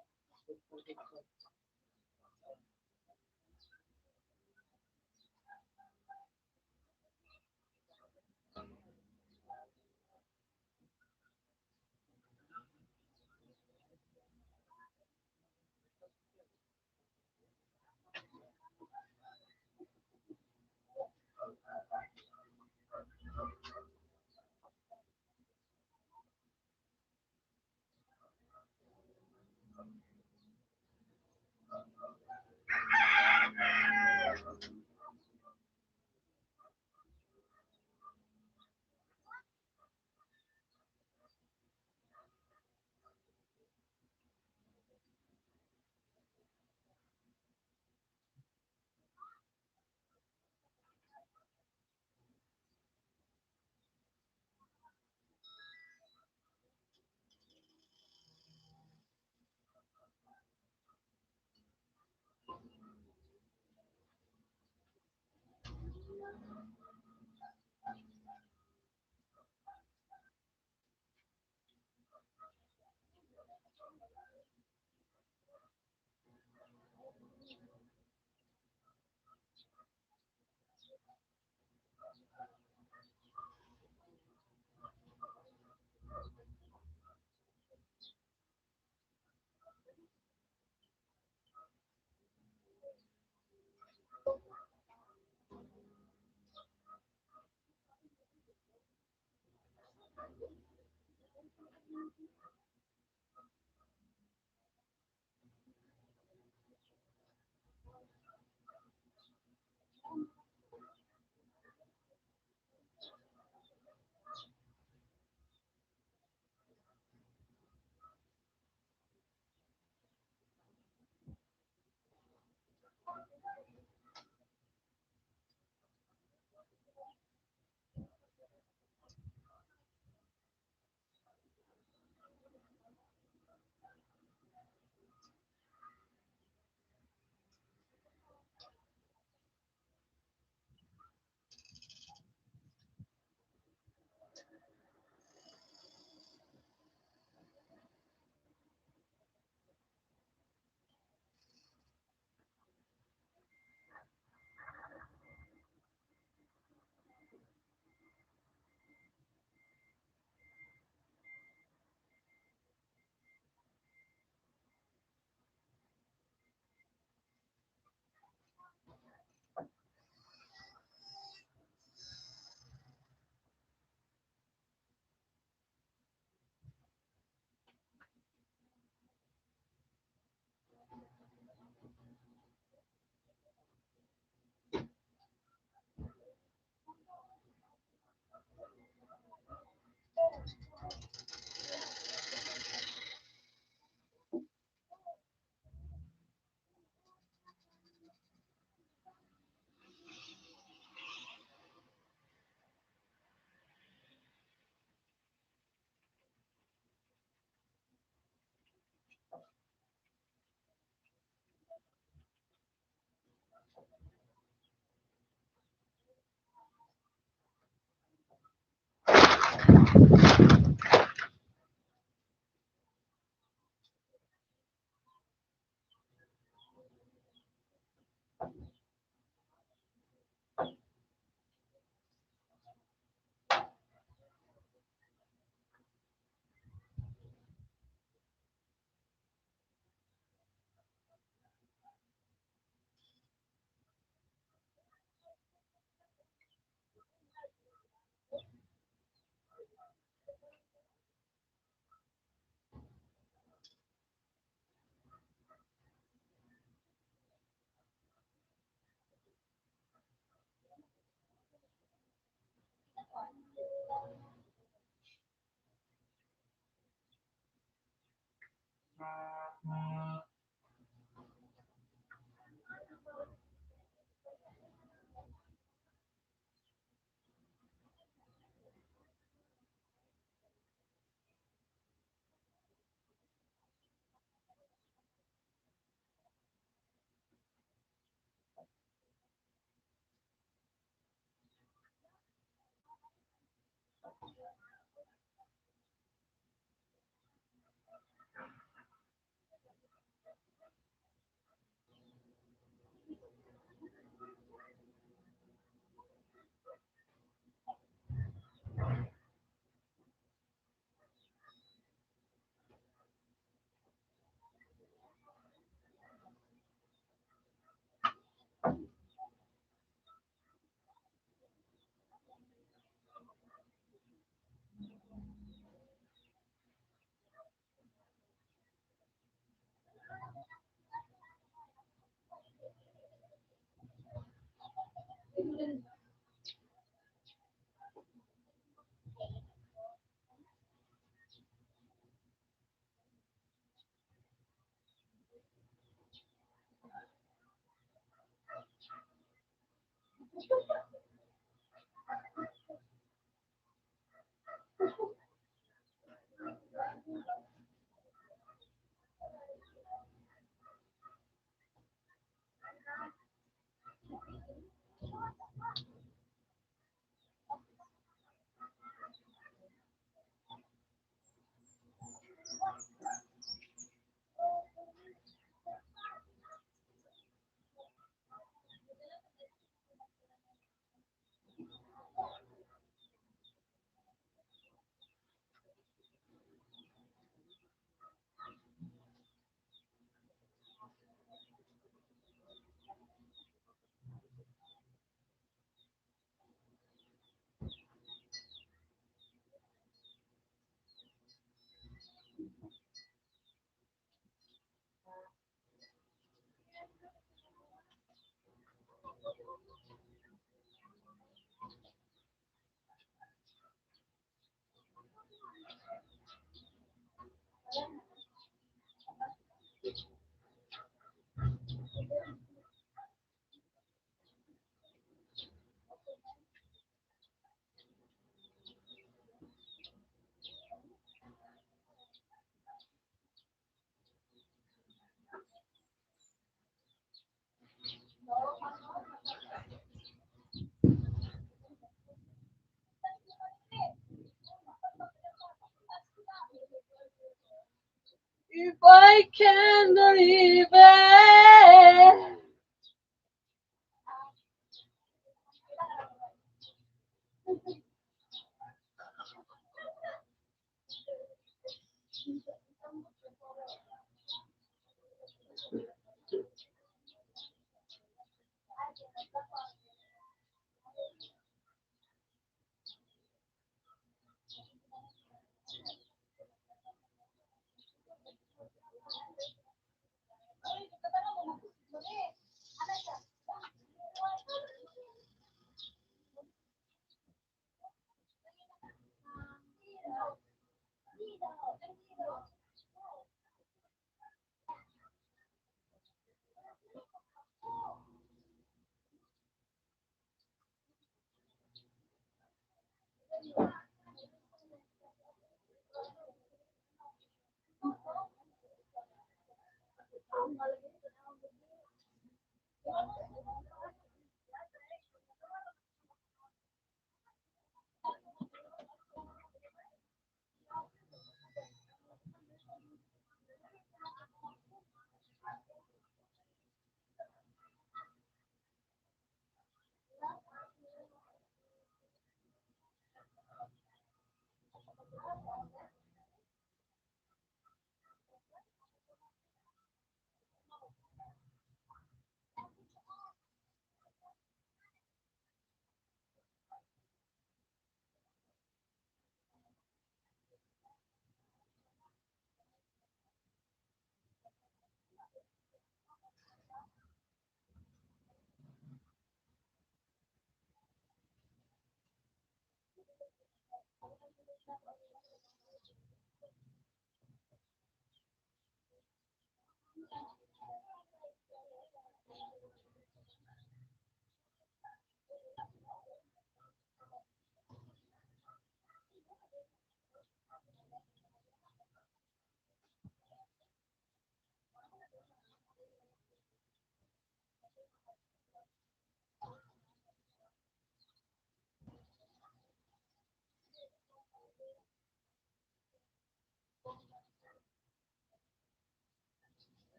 If I can believe it.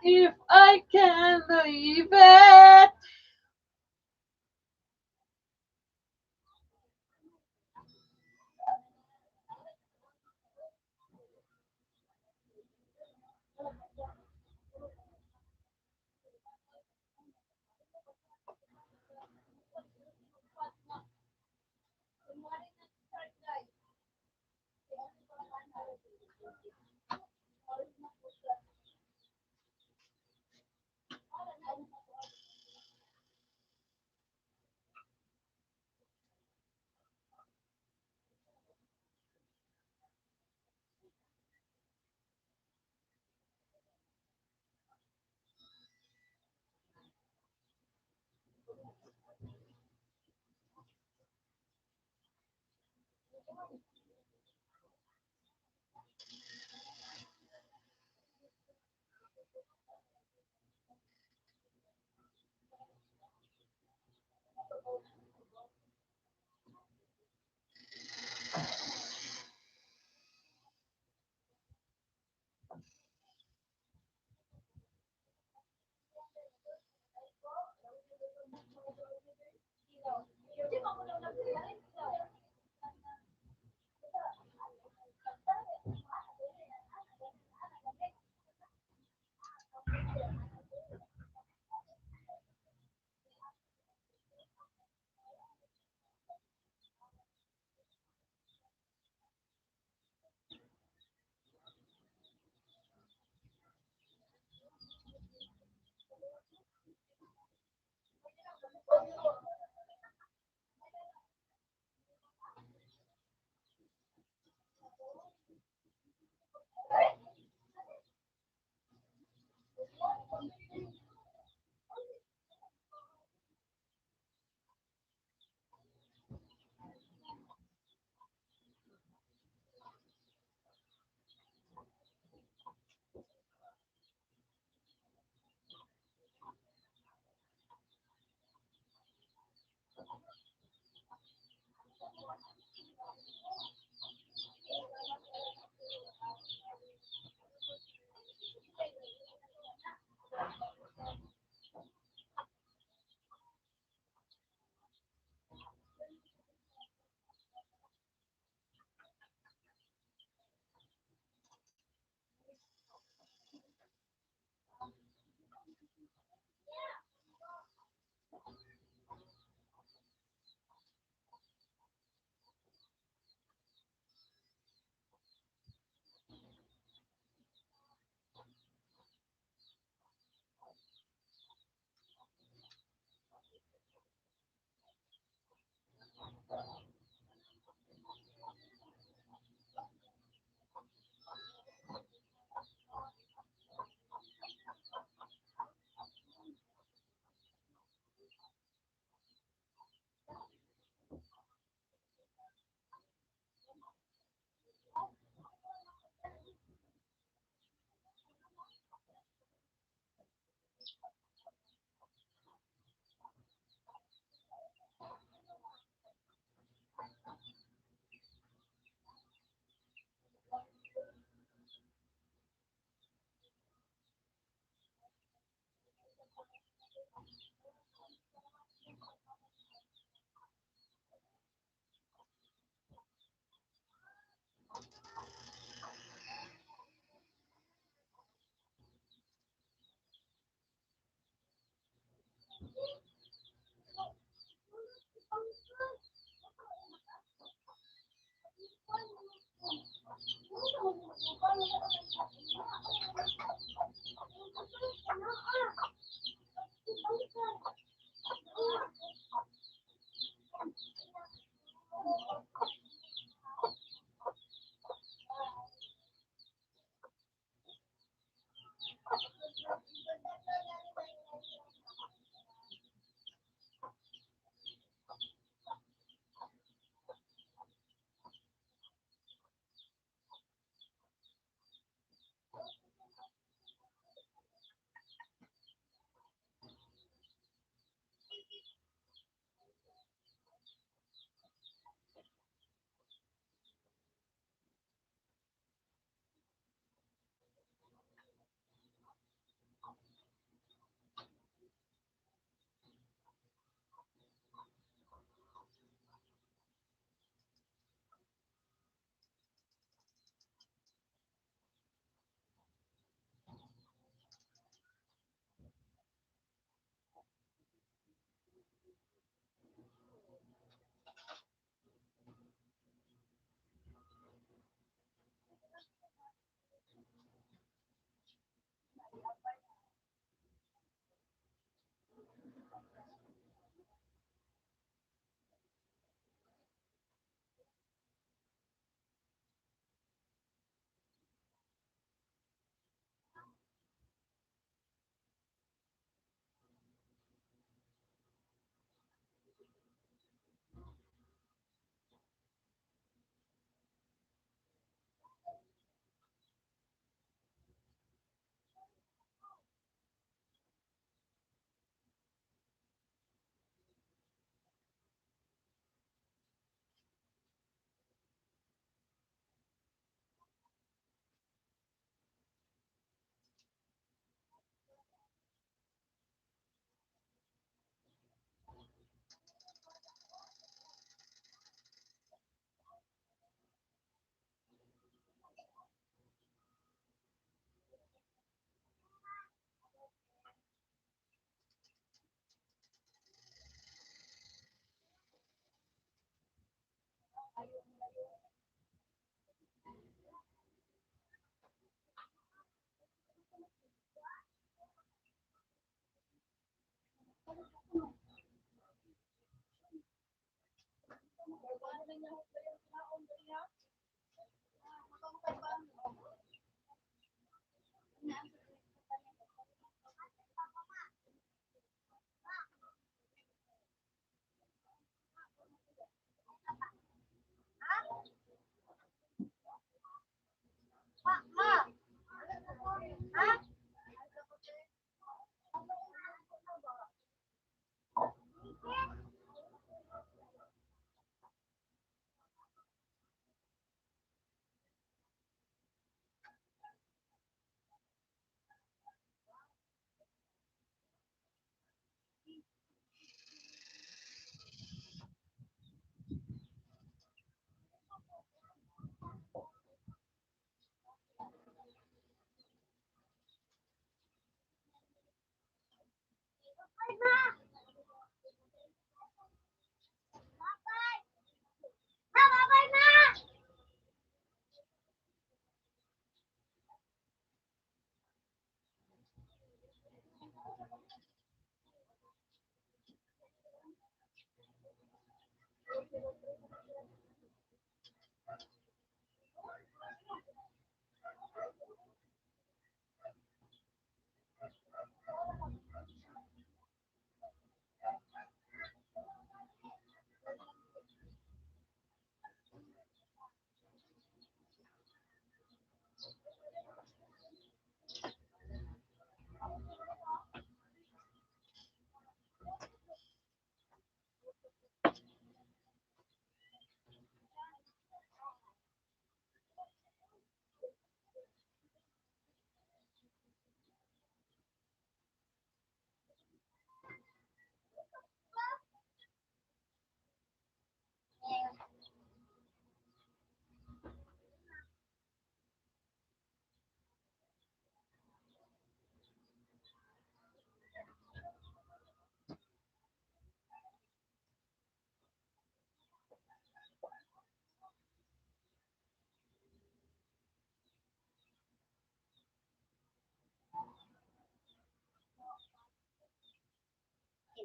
If I can believe it.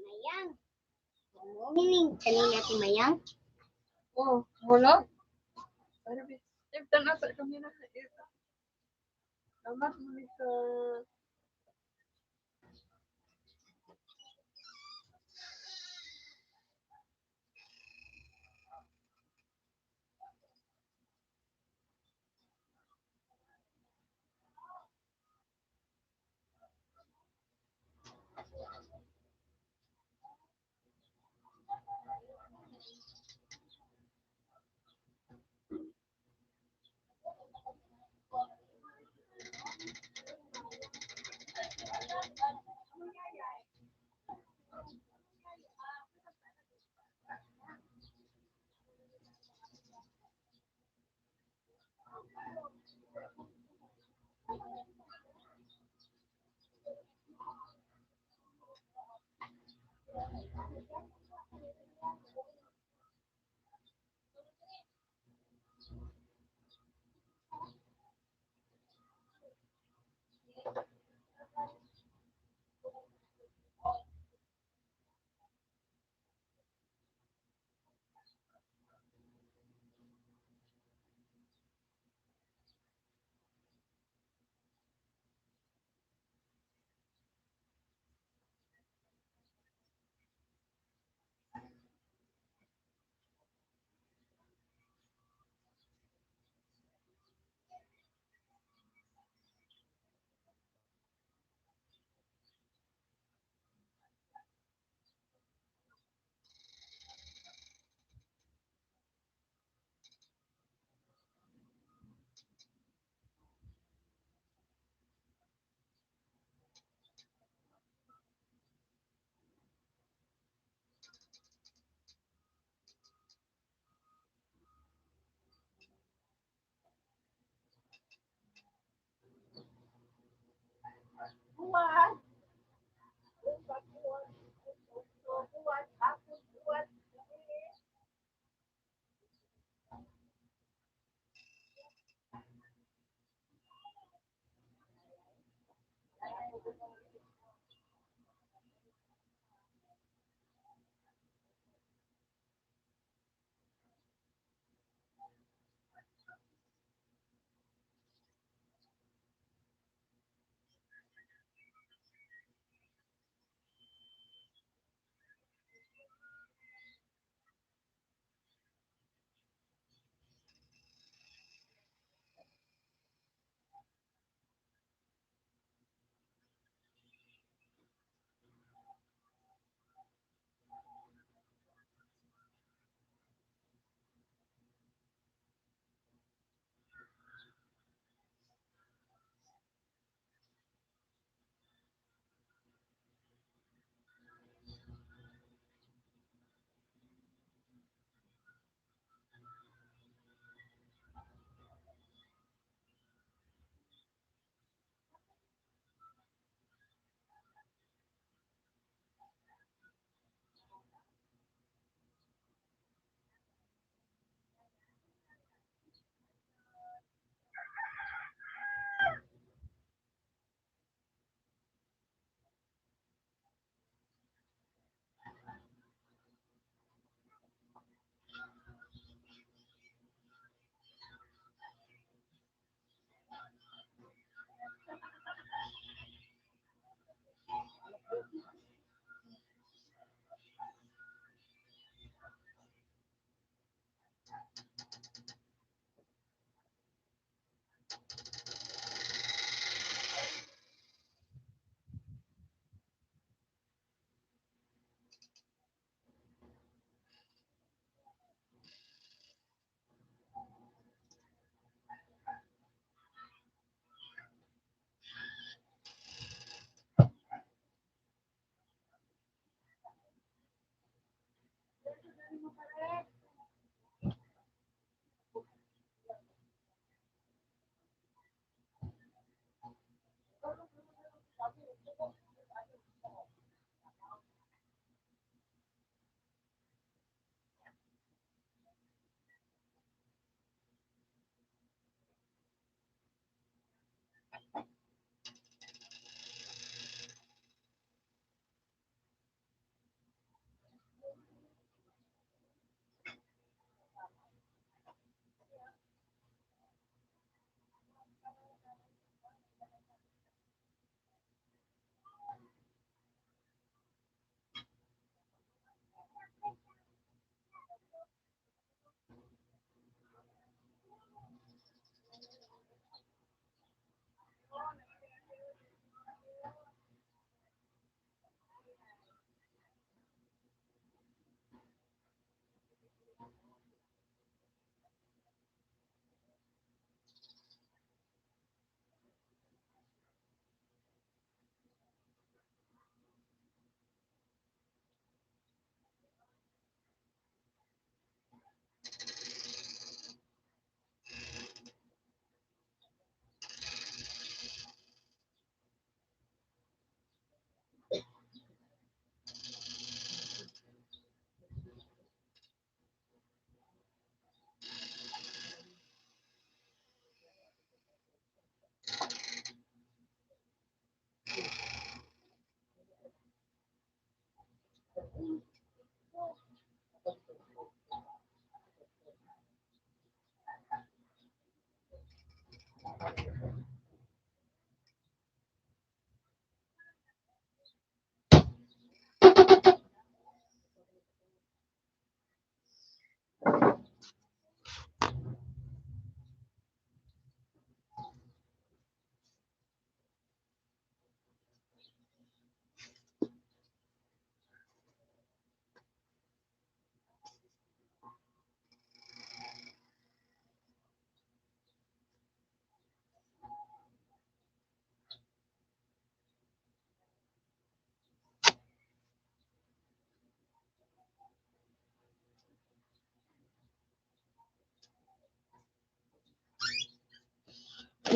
Mayang. Mumiling kanina si Mayang. Oh, wala. Ibtan asa kami na. Salamat mo ni sa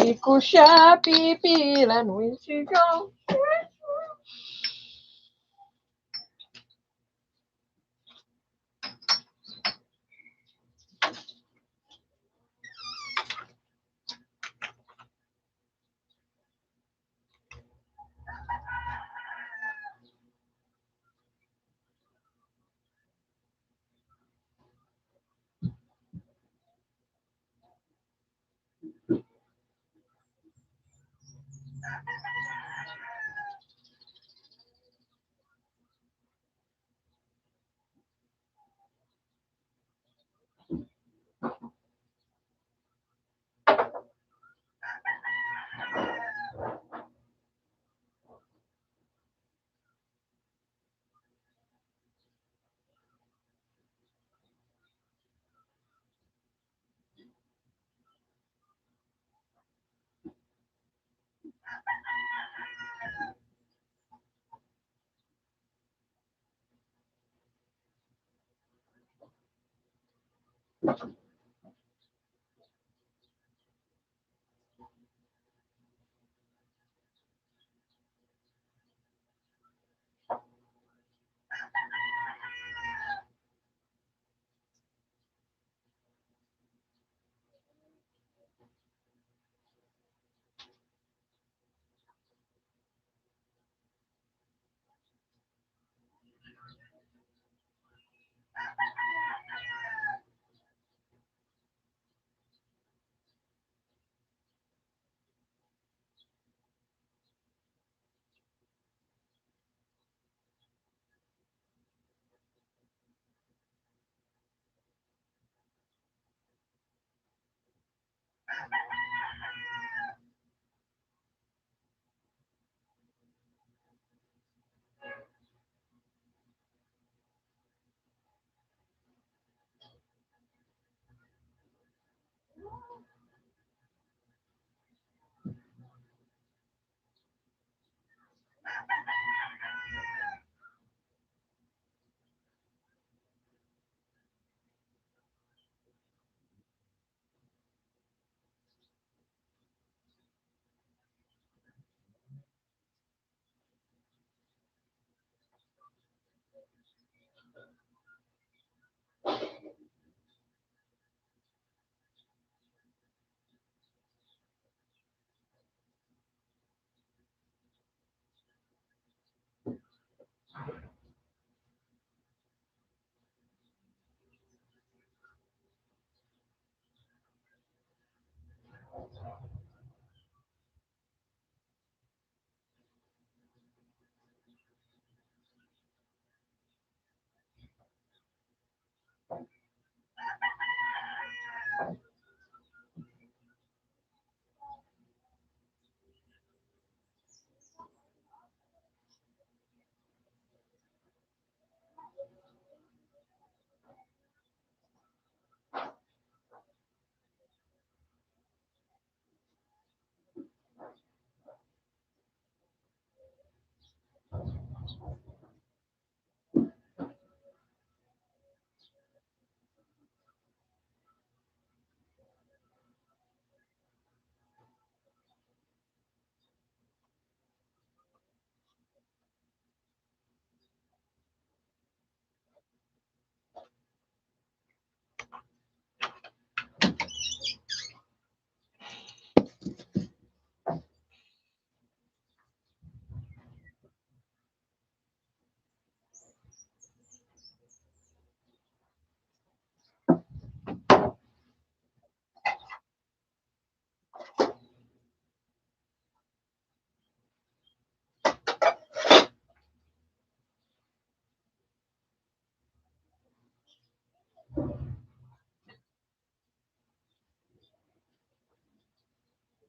Di ko siya pipilan when she go.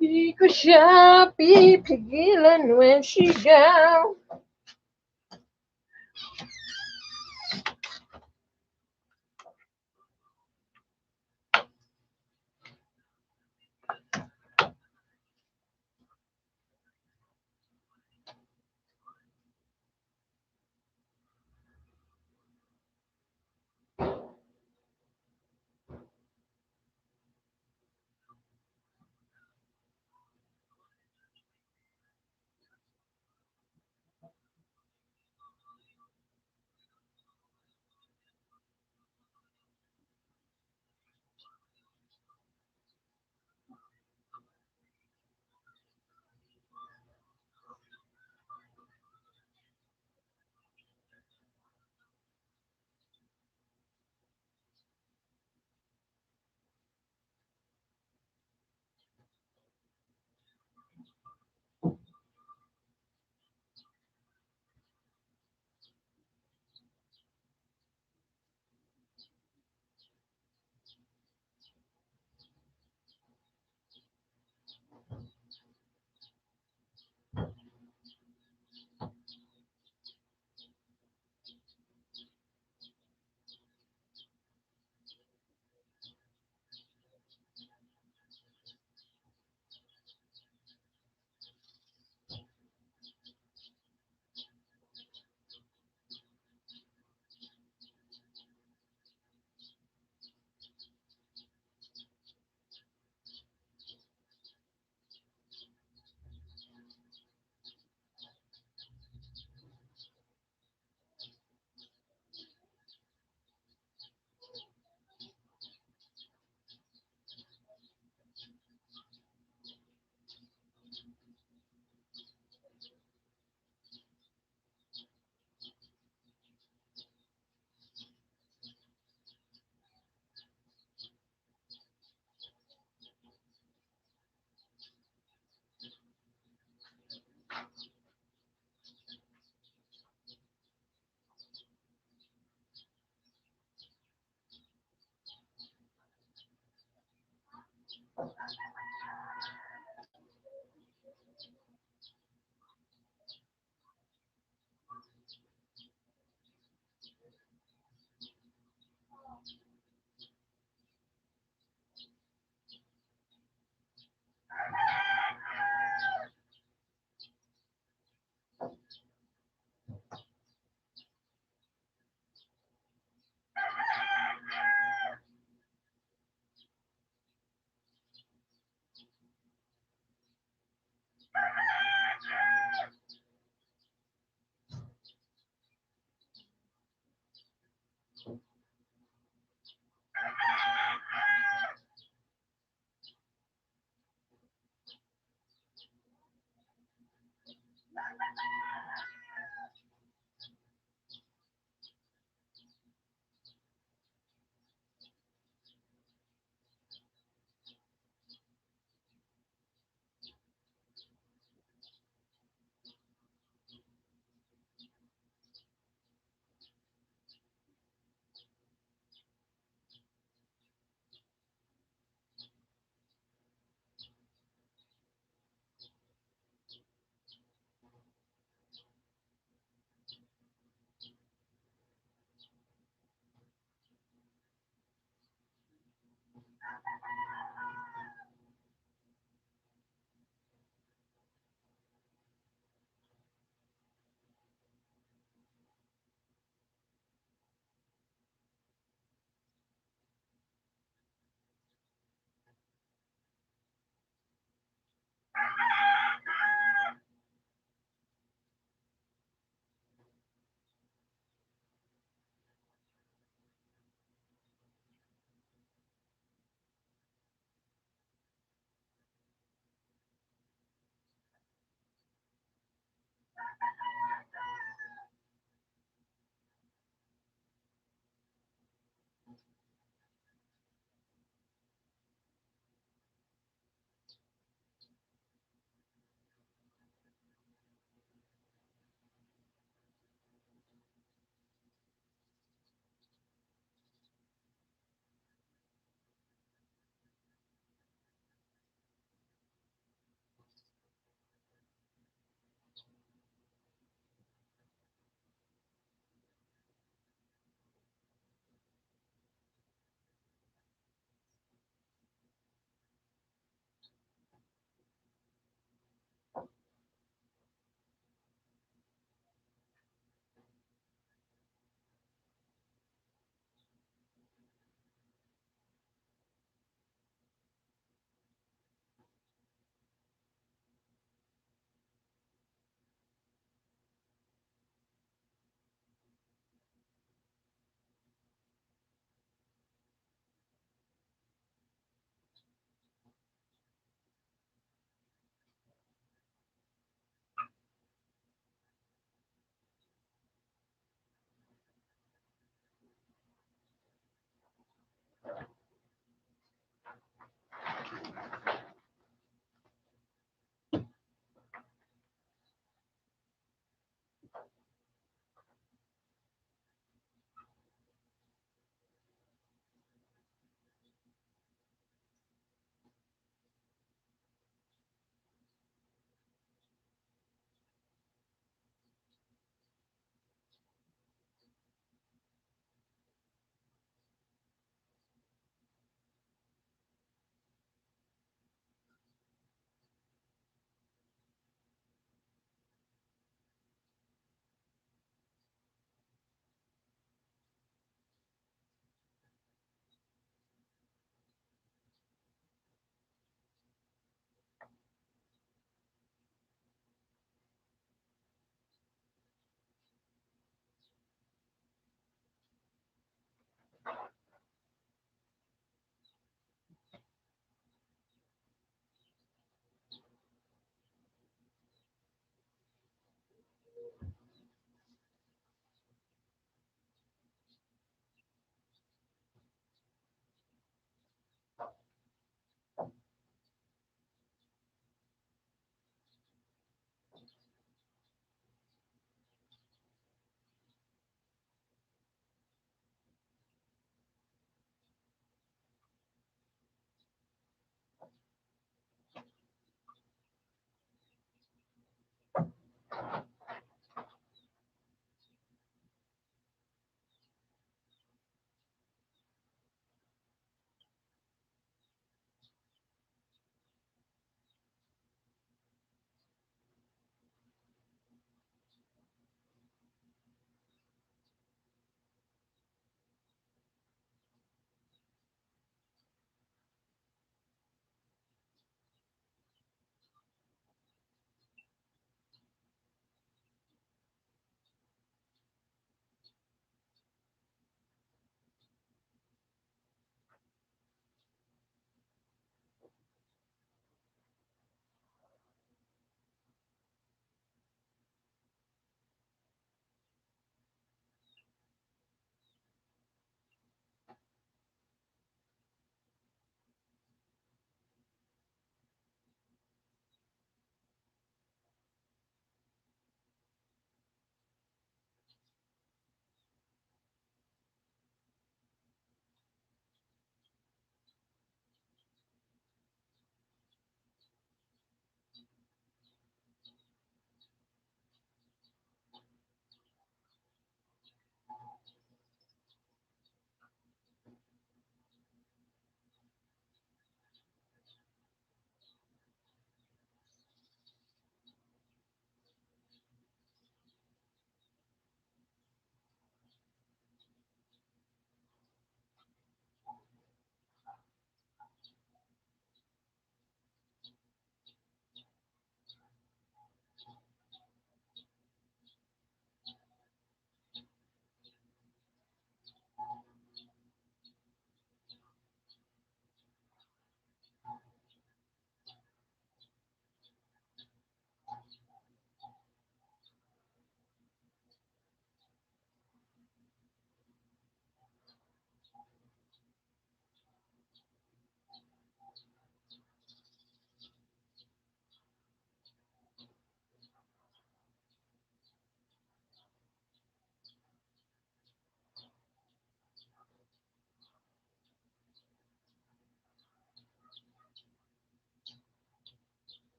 Di ko siya pipigilan when she go.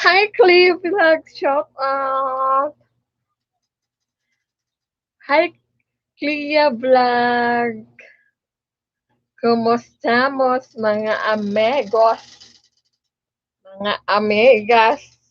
Hi, Cleo Vlog. Shout out. Hi, Clea Vlog. ¿Cómo estamos, mga amigos? Mga amigas.